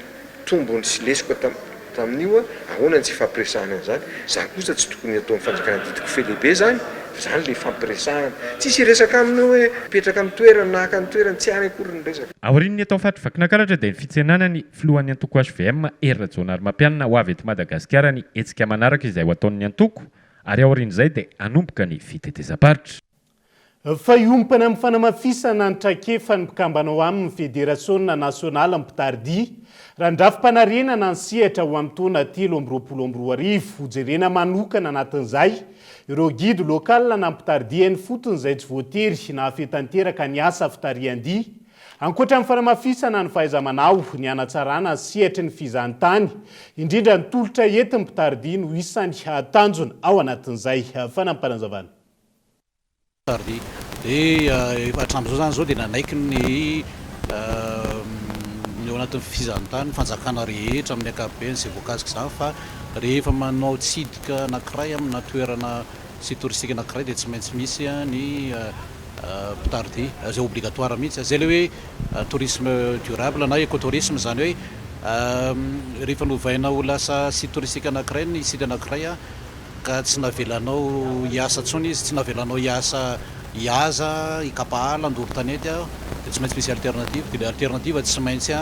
tombony sy lesoka tamin'io ahoana ny tsy ifampiresahana an'izany zany kosa tsy tokony ataon'ny fanjakana didiko lehibe zany fa zany le ifampiresahana tsisy hiresaka aminy hoe hipetraka amin'ny toerany na haka ny toerany tsy any akory ny resaka. Aorian'ny atao faty Vakinankaratra dia ny fitsenana ny filohan'ny antoko hvm Hery Rajaonarimampianina ho avy eto Madagasikara ny hetsika manaraka izay ho ataon'ny antoko ary aorian'izay dia hanomboka ny fitetezam-paritra. Fa hiompana amin'ny fanamafisana ny traikefan'ny mpikambana ao aminy ny Federasiona nasionalin'ny mpitari-dia, raha ny drafi-panarenana ny sehatra ho amin'ny taona 2023. Hojerena manokana anatin'izay ireo guide local na mpitari-dia eny ifotony izay tsy voatery nahafehy tanteraka ny asa fitarihan-dia. Ankoatra ny fanamafisana ny fahaiza-manao, ny hanatsarana ny sehatry ny fizahantany, indrindra ny tolotra entin'ny mpitari-dia no isan'ny tanjona ao anatin'izay fanampinazavana. Tardy. Dia efa hatramin'izao izany izao dia nanaiky ny ny ao anatin'ny fizahantany, ny fanjakana rehetra amin'ny ankapobeny izay voakasika izany fa rehefa manao tsidika anankiray amina toerana site touristique anankiray dia tsy maintsy misy ny mpitari-dia, izay obligatoire mihitsy. Izay ilay hoe tourisme durable na ecotourisme, izany hoe rehefa novaina ho lasa site touristique anankiray ny site anankiray Ka tsy navelanao hiasa intsony izy, tsy navelanao hiasa hihaza, hikapa ala, handoro tanety aho, dia tsy maintsy misy alternative, dia ilay alternative tsy maintsy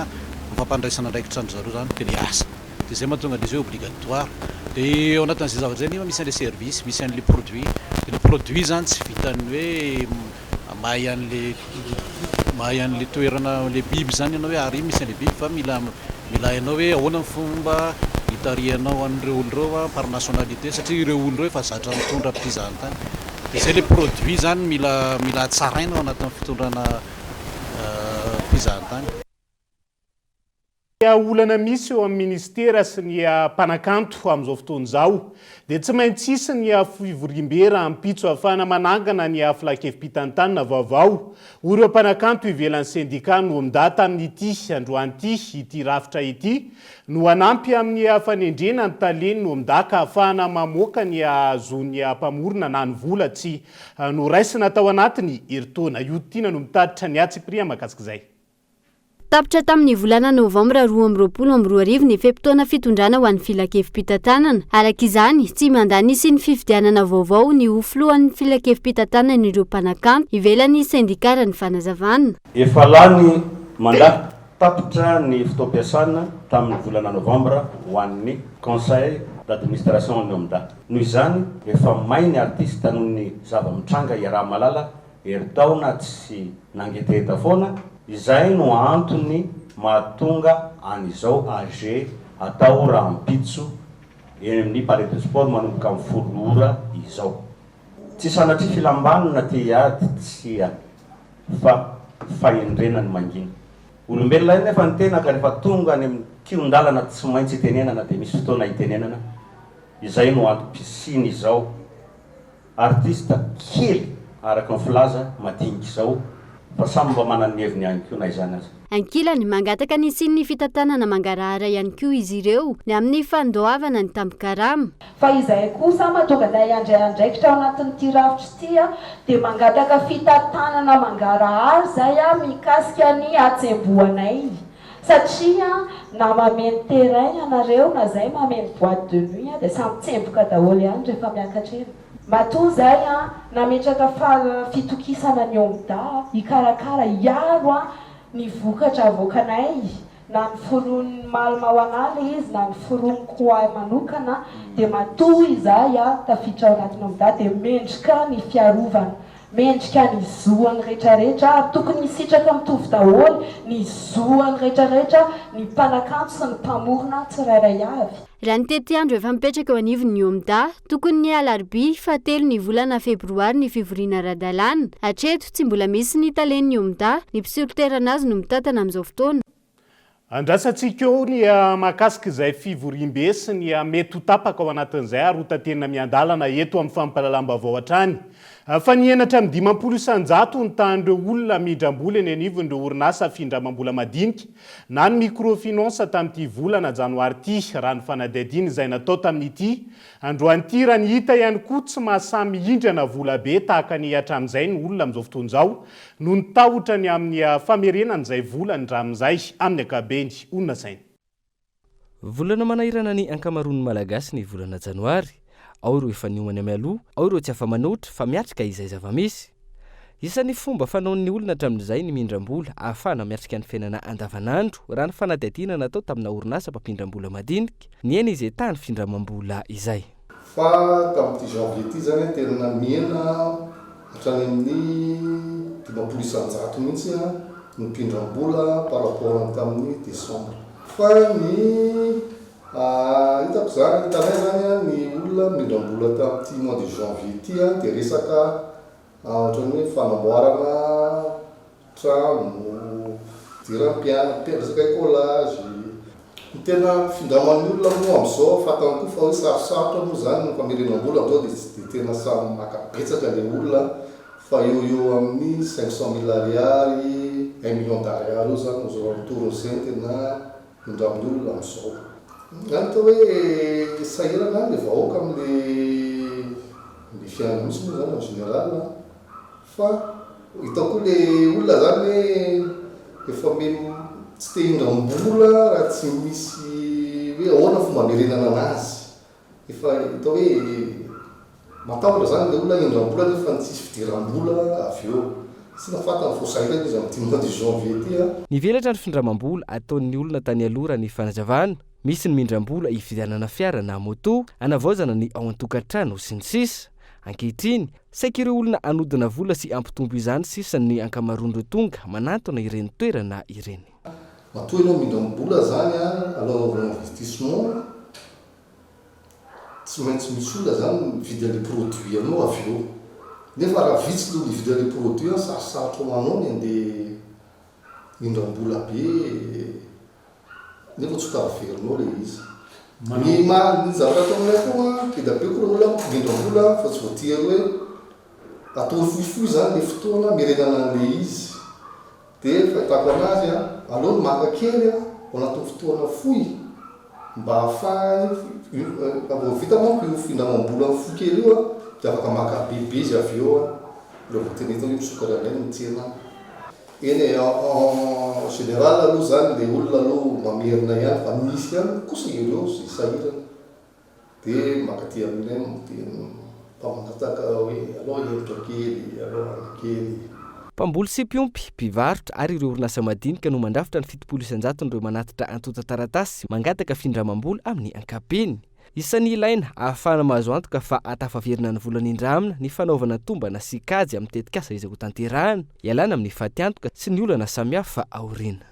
mifampandraisana andraikitra amin-dry zareo izany, dia ilay asa. Dia izay mahatonga an'ilay izy hoe obligatoire. Dia ao anatin'izay zavatra izay anefa misy an'ilay service, misy an'ilay produit, dia ilay produit izany tsy vitan'ny hoe Mahay an'le mahay an'le toerana le biby zany ianao hoe ary misy an'le biby fa mila mila hainao hoe ahoana ny fomba hitarihanao an'ireo olona ireo an par nationalité satria ireo olona ireo efa zatra mitondra mpizahantany dia zay le produit zany mila mila hatsaraina ao anatin'ny fitondrana mpizahantany. Ny olana misy eo amin'ny minisitera sy ny mpanakanto amin'izao fotoana izao dia tsy maintsy hisy ny fivoriambe rahampitso ahafahana manangana ny filankevi-pitantanana vaovao ho ireo mpanakanto ivelan'ny sendika no OMDA tamin'ity androany ity. Ity rafitra ity no hanampy amin'ny fanendrena ny talen'ny OMDA ka ahafahana mamoaka ny zon'ny mpamorona na ny vola tsy noraisina tao anatin'ny herintaona. Io tiana no mitatitra ny antsipiriany mahakasika izay. Tapitra tamin'ny volana novambra 2022 ny fe-potoana fitondrana ho an'ny filankevi-pitantanana. Araka izany, tsy mandà ny hisian'ny fifidianana vaovao ny ho filohan'ny filankevi-pitantanan'ireo mpanakanto ivelan'ny sendikà raha ny fanazavana. Efa lany mandat tapitra ny fotoam-piasana tamin'ny volana novambra ho an'ny Conseil d'administration an'ny OMDA. Noho izany, efa may ny artista noho ny zava-mitranga iaraha-mahalala Herintaona tsy nangetaheta foana, izay no antony mahatonga an'izao AG atao rahampitso eny amin'ny Palais de Sport manomboka amin'ny folo ora izao. Tsy sanatria filam-banona te hiady tsia fa fahendrena ny mangina. Olombelona ihany nefa ny tena ka rehefa tonga any amin'ny kihon-dalana tsy maintsy itenenana dia misy fotoana itenenana, izay no antom-pisian'izao. Artiste kely araka ny filaza madinika izao fa samy mba manana ny heviny ihany koa na izany aza. Ankilany, mangataka ny hisian'ny fitantanana mangarahara ihany koa izy ireo ny amin'ny fandoavana ny tambin-karama. Fa izahay kosa mahatonga anay handray andraikitra ao anatin'ity rafitra ity dia mangataka fitantanana mangarahara izahay mikasika ny hatsembohanay satria na mameno terrain ianareo na izay mameno boite de nuit dia samy tsemboka daholo ihany rehefa miakatra eny. Matoa izay nametraka fitokisana ny OMDA hikarakara hiaro ny vokatra avoakanay na ny foronin'ny Malma ho anah le izy na ny foroniko ho ahy manokana dia matoa izahay tafiditra ao anatin'ny OMDA dia mendrika ny fiarovana Mendrika ny zo an'ny retraretra ary tokony hisitraka mitovy daholo ny zo an'ny retraretra ny mpanakanto sy ny mpamorona tsirairay avy. Raha ny tetiandro efa mipetraka eo anivon'ny OMDA, tokony ny alarobia fahatelo ny volana febroary ny fivoriana ara-dalàna. Hatreto, tsy mbola misy ny talen'ny OMDA, ny mpisolo toerana azy no mitantana amin'izao fotoana. Andrasantsika eo ny mahakasika izay fivoriambe sy ny mety ho tapaka ao anatin'izay ary ho taterina miandalana eto amin'ny fampahalalam-baovao hatrany. Fa nihena hatramin'ny 50% ny tahan'ireo olona mindram-bola eny anivon'ireo orinasa findramam-bola madinika na ny microfinance tamin'ity volana janoary ity, raha ny fanadihadiana izay natao tamin'ity androany ity. Raha ny hita ihany koa, tsy mahasahy mihindrana vola be tahaka ny hatramin'izay ny olona amin'izao fotoana izao noho ny tahotra ny amin'ny famerenana izay vola nindramin'izay amin'ny ankapobeny, hoy ny lazainy. Volana manahirana ny ankamaroan'ny Malagasy ny volana janoary. Ao ireo efa niomana mialoha, ao ireo tsy afa-manoatra fa miatrika izay zava-misy. Isan'ny fomba fanaon'ny olona hatramin'izay ny mindram-bola ahafahana miatrika ny fiainana andavanandro, raha ny fanadihadiana natao tamina orinasa mpampindram-bola madinika. Nihena izay tahan'ny findramam-bola izay. Fa tamin'ity janvier ity izany tena nihena hatrany amin'ny 50% mihitsy ny mpindram-bola par rapport ny tamin'ny décembre. Fa ny hitako izany, hitanay izany ny olona mindram-bola tamin'ity mois de janvier ity dia resaka ohatran'ny hoe fanamboarana trano, fidiran'ny mpianatra, resaka écolage. Ny tena findraman'ny olona moa amin'izao fantany koa fa hoe sarosarotra moa izany ny famerenam-bola amin'izao dia tsy dia tena samy maka betsaka ilay olona fa eo ho eo amin'ny 500 mille ariary, un million d'ariary eo izany aux alentours-n'izay no tena indramin'ny olona amin'izao. Ny atao hoe sahirana ilay vahoaka amin'ilay fiainana mihitsy moa izany en général. Fa hitako koa le olona zany hoe efa me tsy te hindram-bola raha tsy misy hoe ahoana fomba hamerenana anazy. Efa hita hoe matahotra zany le olona hindram-bola nefa tsisy fidiram-bola avy eo. Tsy na fantany vao sahirana izy amin'ity mois de janvier ity an. Nivelatra ny findramam-bola ataon'ny olona tany aloha raha ny fanazavana. Misy ny mindram-bola hividianana fiara na moto, hanavaozana ny ao an-tokantrano, sy ny sisa Ankehitriny, saika ireo olona hanodina vola sy hampitombo izany sisa ny ankamaroan'ireo tonga manantona ireny toerana ireny. Matoa ianao mindram-bola zany an, aloha anaovana investissement, tsy maintsy misy olona zany mividy an'le produit anao avy eo. Nefa raha vitsy ny olona hividy an'le produit an, sarosarotra ho anao ny andeha mindram-bola be. Nefa tsy ho taverinao ilay izy. Ny maha ny zavatra ataonay koa be dia be koa ireo olona mpindram-bola fa tsy voatery hoe atao fohifohy izany ilay fotoana hamerenana an'ilay izy. Dia fahitako anazy an, aleo ny maka kely an, ao anatin'ny fotoana fohy mba ahafahany raha vao vita manko io findramam-bola fohy kely io an, dia afaka maka bebe izy avy eo an, raha vao tena hita hoe misokatra indray ny tsena. Eny e, en général aloha zany le olona aloha mamerina ihany fa misy ihany kosa ireo zay sahirana de mankaty aminay de mba mangataka hoe alao hevitra kely, alao hanina kely. Mpamboly sy mpiompy, mpivarotra ary ireo orinasa madinika no mandrafitra ny 70 isan-jaton'ireo manatitra antontan-taratasy mangataka findramam-bola amin'ny ankapobeny. Isan'ny ilaina ahafahana mahazo antoka fa hatafaverina ny vola nindramina ny fanaovana tombana sy kajy amin'ny tetikasa izay hotanterahana, ialana amin'ny fatiantoka sy ny olana samihafa aoriana.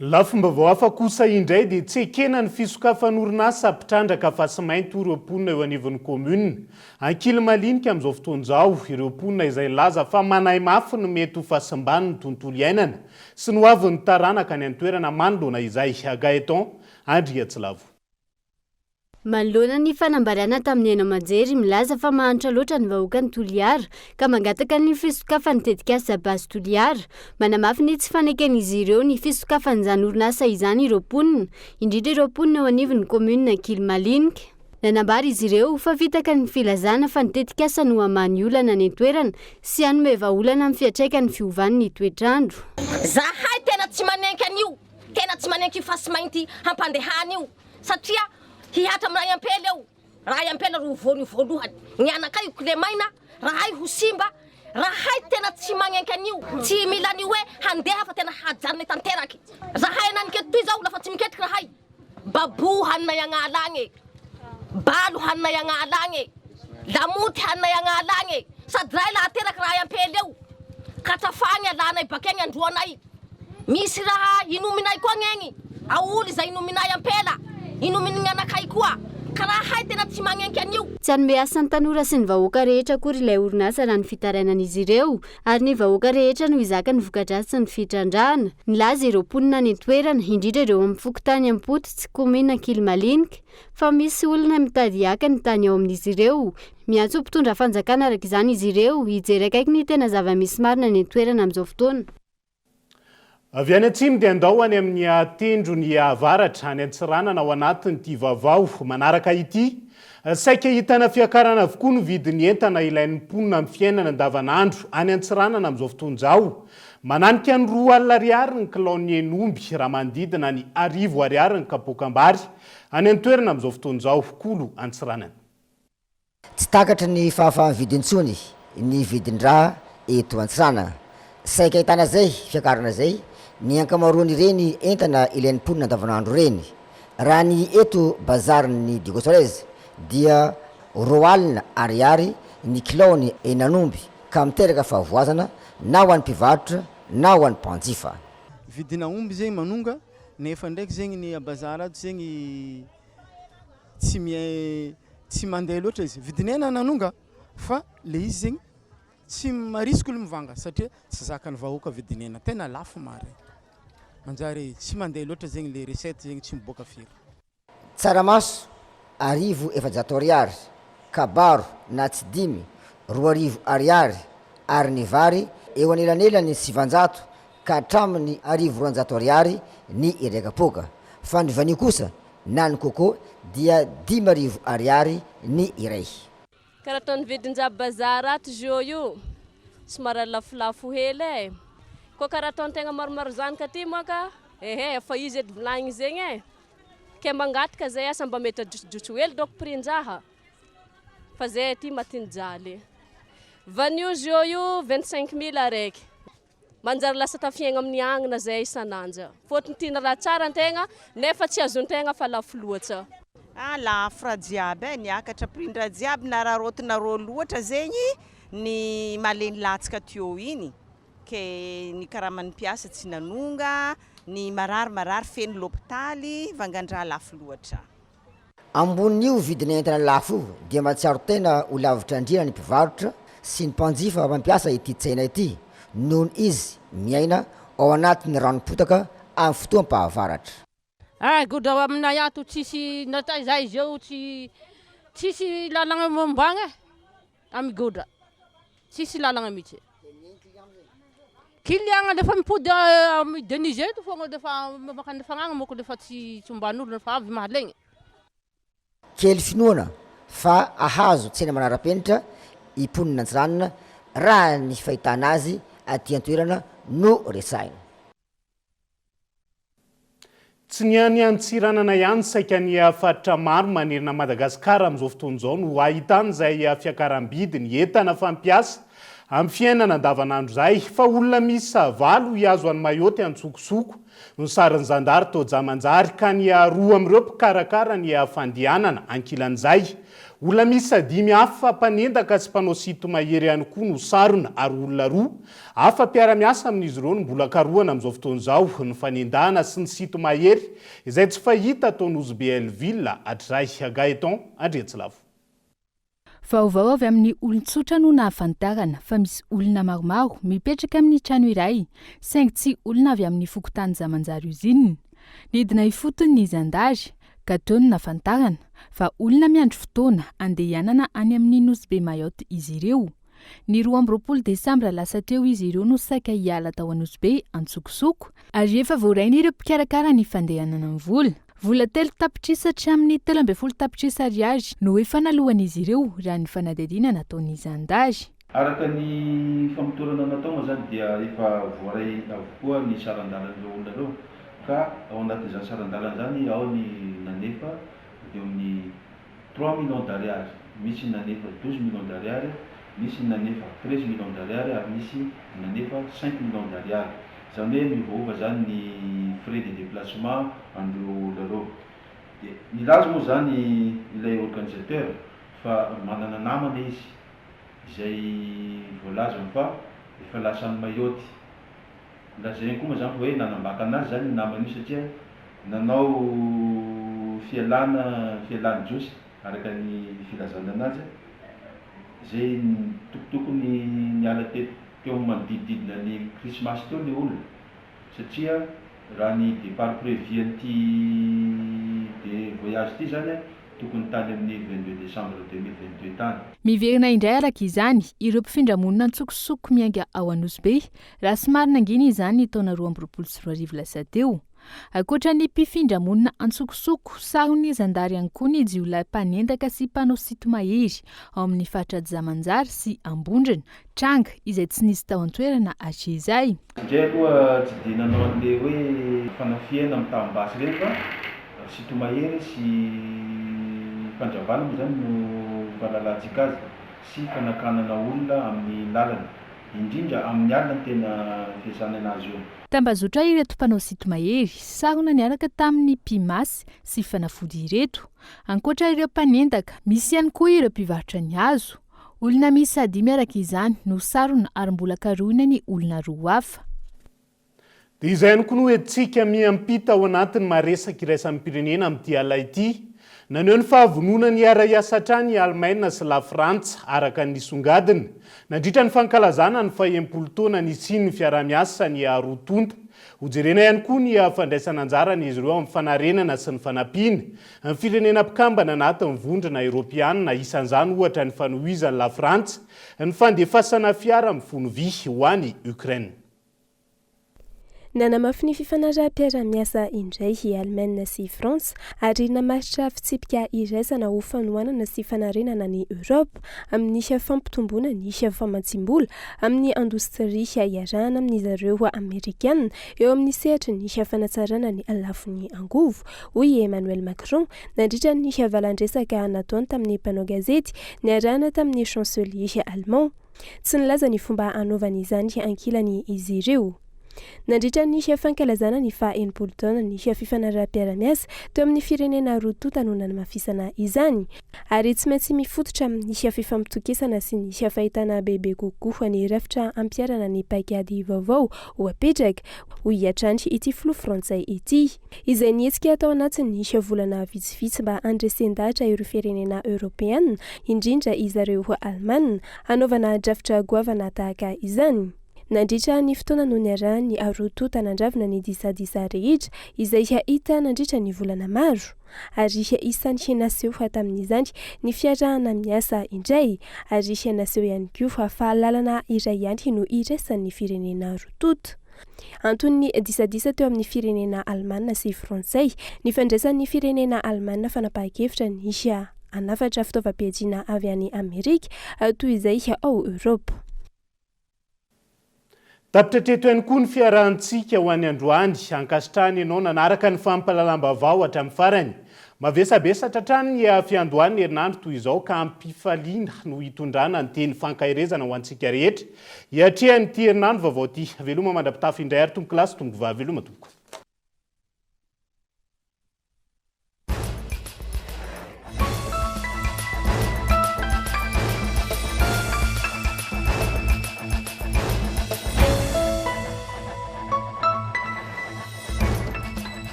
Lafim-baovao hafa kosa indray dia tsy ekena ny fisokafan'orinasa mpitrandraka fasimainty hoy ireo mponina eo anivon'ny kaominina Ankilimalinika amin'izao fotoana izao. Ireo mponina izay nilaza fa manahy mafy ny mety ho fahasimban'ny tontolo iainana sy ny hoavin'ny taranaka any an-toerana manoloana izay. Gaëtan Andriatsilavo. Manoloana ny fanambarana tamin'ny haino aman-jery milaza fa mahantra loatra ny vahoakan'i Toliara ka mangataka ny fisokafan'ny tetikasa Base Toliara, manamafy ny tsy faneken'izy ireo ny fisokafan'izany orinasa izany ireo mponina, indrindra ireo mponina eo anivon'ny kaominina Ankilimalinike. Nanambara izy ireo fa fitaka ny filazana fa ny tetikasa no hamaha ny olana any an-toerana sy hanome vahaolana amin'ny fiantraikan'ny fiovan'ny toetr'andro. Zahay tena tsy manenky an'io. Tena tsy manenky io fasimainty hampandehana io satria hihatra aminay ampela eo, rahay ampela ro ho voany voalohany, ny anakay ho kilemaina, rahay ho simba, rahay tena tsy magnenky an'io, tsy mila an'io hoe handeha fa tena hajanonay tanteraky, zahay ananiketo toy zao lafa tsy miketriky rahay, babò haninay agn'ala agny e. Balo haninay agn'ala agny e, lamoty haninay agn'ala agny e, sady rahay laha ateraky rahay ampela eo, katrafagny alanay bakegny androanay, misy raha inominay koa gnegny, aoly zay inominay ampela, inomin'ny gn'anakay koa, ka rahay tena tsy magnenky an'io. Tsy hanome asa ny tanora sy ny vahoaka rehetra akory ilay orinasa raha ny fitarainan'izy ireo, ary ny vahoaka rehetra no hizaka ny voka-dratsin'ny fitrandrahana. Nilaza ireo mponina any an-toerana, indrindra ireo amin'ny fokontany Ampototsy, kaominina Ankilimalinike, fa misy olona mitady haka ny tany ao amin'izy ireo. Miantso mpitondra fanjakana araka izany izy ireo, hijery akaiky ny tena zava-misy marina any an-toerana amin'izao fotoana. Avy any atsimo dia andao any amin'ny tendrony avaratra, any Antsiranana ao anatin'ity vaovao manaraka ity. Saika ahitana fiakarana avokoa ny vidin'ny entana ilain'ny mponina amin'ny fiainana andavanandro any Antsiranana amin'izao fotoana izao. Mananika ny 20 ariary ny kilaon'ny hen'omby raha manodidina ny 1000 ariary ny kapoakam-bary any an-toerana amin'izao fotoana izao. Kolo Antsiranana. Tsy takatry ny fahafaha-mividy intsony ny vidin-draha eto Antsiranana. Saika ahitana izay fiakarana izay ny ankamaroan'ireny entana ilain'ny mponina andavanandro ireny. Raha ny eto bazarin'ny Diego Suarez dia 20 ariary ny kilaon'ny henan'omby ka miteraka fahavoazana na ho an'ny mpivarotra na ho an'ny mpanjifa. Vidina omby zegny manonga nefa ndraiky zegny ny a bazary ato zegny tsy mi tsy mandeha loatra izy, vidin'hena nanonga fa le izy zegny tsy marisika olo mivanga satria tsy zakan'ny vahoaka vidin'hena, tena lafo marigny, manjary tsy mandeha loatra zegny le recette zegny tsy miboaka firy. Tsaramaso, 1400 ariary, kabaro na tsy dimy, 2000 ariary ary ny vary eo anelanelan'ny 900 ka hatramin'ny 1200 ariary ny iray kapoaka, fa ny vanio kosa na ny coco dia 5000 ariary ny iray. Karaha ataon'ny vidin-ja bazar ato zio io somary lafolafo hely e! Koa karaha ataon-tegna maromaro zanaka aty moa ka ehe efa izy edy volagniny zegny e! Ke mangataka zay asa mba mety ajosojotso hely dôko prix-njaha fa zay aty matin-jaly. Vanio zio io 25 mille araiky. Manjary lasa tafiaigna amin'ny agnina zay isan'andra. Fôtony tiana raha tsara antegna nefa tsy azon-tegna fa lafo loatsa. Ah lafo raha jiaby eh, niakatra prix ny raha jiaby nararaotinareo loatra zegny ny maleny latsaka teo igny ke ny karaman'ny mpiasa tsy nanonga, ny marary marary feno lopitaly, vangan-draha lafo loatra. Ambonin'io vidina entana lafo io dia mahatsiaro tena ho lavitra andriana ny mpivarotra sy ny mpanjifa mampiasa ity tsena ity noho izy miaina ao anatin'ny ranom-potaka amin'ny fotoam-pahavaratra. Eh godrao aminay ato tsisy nataiza izy eo tsy tsisy lalagna mombagna eh amy godra tsisy lalagna mihitsy. Client lefa mipody amy Denise eto fogna lefa mankany fagnagna moko lefa tsy tsy omban'olo fa avy mahalegny. Kely finoana fa hahazo tsena manara-penitra i mponin'Antsiranana raha ny fahitana azy aty an-toerana no resahina. Tsy ny any Antsiranana ihany, saika ny faritra maro manerana an'i Madagasikara amin'izao fotoana izao no ahitana izay fiakaram-bidy ny entana fampiasa amin'ny fiainana andavanandro izay. Fa olona miisa valo hihazo an'i Mayotte an-tsokosoko no sarin'ny zandary tao Jamanjary ka ny roa amin'ireo mpikarakara ny fandehanana. Ankilan'izay, olona miisa dimy hafa mpanendaka sy mpanao sinto-mahery ihany koa no sarona ary olona roa Hafa mpiara-miasa amin'izy ireo no mbola karohana amin'izao fotoana izao, ny fanendahana sy ny sinto-mahery izay tsy fahita tao Nosy Be Hell-Ville hatrizay. Gaëtan Andriantsilavo. Vaovao avy amin'ny olon-tsotra no nahafantarana fa misy olona maromaro mipetraka amin'ny trano iray saingy tsy olona avy amin'ny fokontany Zamanjary Usine. Nidina ifotony ny zandary ka teo no nahafantarana fa olona miandry fotoana andehanana any amin'ny Nosy Be Mayotte izy ireo. Ny 22 desambra lasa teo izy ireo no saika hiala tao Anosibe an-tsokosoko ary efa voarain'ireo mpikarakara ny fandehanana ny vola. Vola 3 tapitrisa hatramin'ny 13 tapitrisa ariary no efa naloan'izy ireo raha ny fanadihadiana nataon'ny zandary. Araka ny famotorana natao moa izany dia efa voaray avokoa ny saran-dalan'ireo olona ireo ka ao anatin'izany saran-dalana izany ao ny nanefa eo amin'ny Trois millions d'ariary, misy ny nanefa 12 millions d'ariary, nisy ny nanefa 13 millions d'ariary ary nisy ny nanefa cinq millions d'ariary. Izany hoe miovaova izany ny frais de déplacement an'ireo olona ireo. Dia nilaza moa izany ilay organisateur fa manana namana izy izay voalazany fa efa lasa any Mayotte. Lazainy koa moa izany fa hoe nanambaka anazy izany io namany io satria nanao fialana fialan'ny Jiosy. araka ny filazana anazy, izay tokotokony niala teto teo amin'ny manodidididina ny krismasy teo ilay olona satria raha ny départ prévu an'ity de voyage ity izany tokony tany amin'ny 22 décembre 2022 tany. Miverina indray araka izany ireo mpifindra monina antsokosoko miainga ao Anosibe raha somary nangina izany ny taona 2022 lasa teo. Ankoatra ny mpifindra monina antsokosoko, saron'ny zandary ihany koa ny jiolahy mpanendaka sy mpanao sinto-mahery ao amin'ny faritra Jamanjary sy Ambondrona, tranga izay tsy nisy tao an-toerana hatrizay. Indray aloha tsy dia nanao an'ilay hoe fanafihana mitam-basy ireny fa sinto-mahery sy fandravana moa izany no fahalalantsika azy sy fanakanana olona amin'ny lalana. Indrindra amin'ny alina no tena fiasana anazy io. Tambazotra ireto mpanao sinto-mahery, sarona niaraka tamin'ny mpimasy sy fanafody ireto. Ankoatra ireo mpanendaka, misy ihany koa ireo mpivarotra ny hazo. Olona miisa dimy araka izany no sarona ary mbola karohina ny olona roa hafa. Dia izay ihany koa no entintsika miampita ao anatin'ny maha-resaka iraisam-pirenena amin'ity alina ity. Naneho ny fahavononany hiara-hiasa hatrany i Alemaina sy Lafrantsa, araka ny nisongadina, nandritra ny fankalazana ny fahenimpolo taona nisian'ny fiaraha-miasa ny roa tonta. Hojerena ihany koa ny fandraisana anjaran'izy ireo amin'ny fanarenana sy ny fanampiana ny firenena mpikambana anatin'ny vondrona Eoropeanina, isan'izany ohatra ny fanohizan'i Lafrantsa ny fandefasana fiara mifono vy ho any Ukraine. Nanamafy ny fifanaraham-piaraha-miasa indray i Alemaina sy i Frantsa ary namaritra fitsipika iraisana ho fanohanana sy fanarenana an'i Eoropa amin'ny fampitomboana ny famatsiam-bola amin'ny indostria iarahana amin'ny zareo Amerikana eo amin'ny sehatry ny fanatsarana ny lafiny angovo, hoy i Emmanuel Macron nandritra ny valan-dresaka nataony tamin'ny mpanao gazety niarahana tamin'ny chancelier allemand. Tsy nilaza ny fomba hanaovany izany ankilany izy ireo. Nandritra ny fankalazana ny faha 60 taona ny fifanaraham-piarahamiasa teo amin'ny firenena roa tonta no nanamafisana izany. Ary tsy maintsy mifototra amin'ny fifampitokisana sy ny fahitana bebe kokoa ny rafitra hampiharana ny paikady vaovao ho apetraka, hoy hatrany ity filoha frantsay ity. Izay nihetsika tao anatin'ny volana vitsivitsy mba handresen-dahatra ireo firenena Eoropeana, indrindra izareo Alemana, hanaovana drafitra goavana tahaka izany. Nandritra ny fotoana no niarahan'ny roa tonta nandravona ny disadisa rehetra izay hita nandritra ny volana maro. Ary isan'ny naseho tamin'izany ny fiarahana miasa indray, ary naseho ihany koa fa lalana iray ihany no iraisan'ny firenena roa tonta. Anton'ny disadisa teo amin'ny firenena alemana sy frantsay ny fandraisan'ny firenena alemana fanapahan-kevitra ny hanafatra fitaovam-piadiana avy any Amerika toy izay ao Eoropa. Tapitra hatreto ihany koa ny fiarahantsika ho an'ny androany. Ankasitrahana ianao nanaraka ny fampahalalam-baovao hatramin'ny farany. Mavesabesatra hatrany ny fiandohan'ny herinandro toy izao ka am-pifaliana no hitondrana ny teny fankaherezana ho antsika rehetra hiatrehan'ity herinandro vaovao ity. Veloma mandra-pitafy indray ary tompokolahy sy tompokovavy. Veloma tompoko.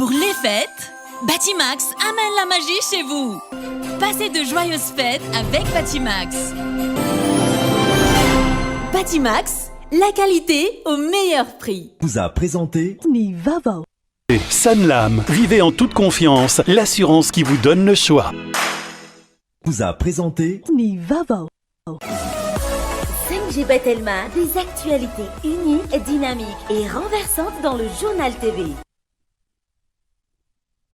Pour les fêtes, Batimax amène la magie chez vous. Passez de joyeuses fêtes avec Batimax. Batimax, la qualité au meilleur prix. Vous a présenté Ny vaovao. Sanlam, vivez en toute confiance, l'assurance qui vous donne le choix. Vous a présenté Ny vaovao. 5G by Telma, des actualités uniques, dynamiques et renversantes dans le journal TV.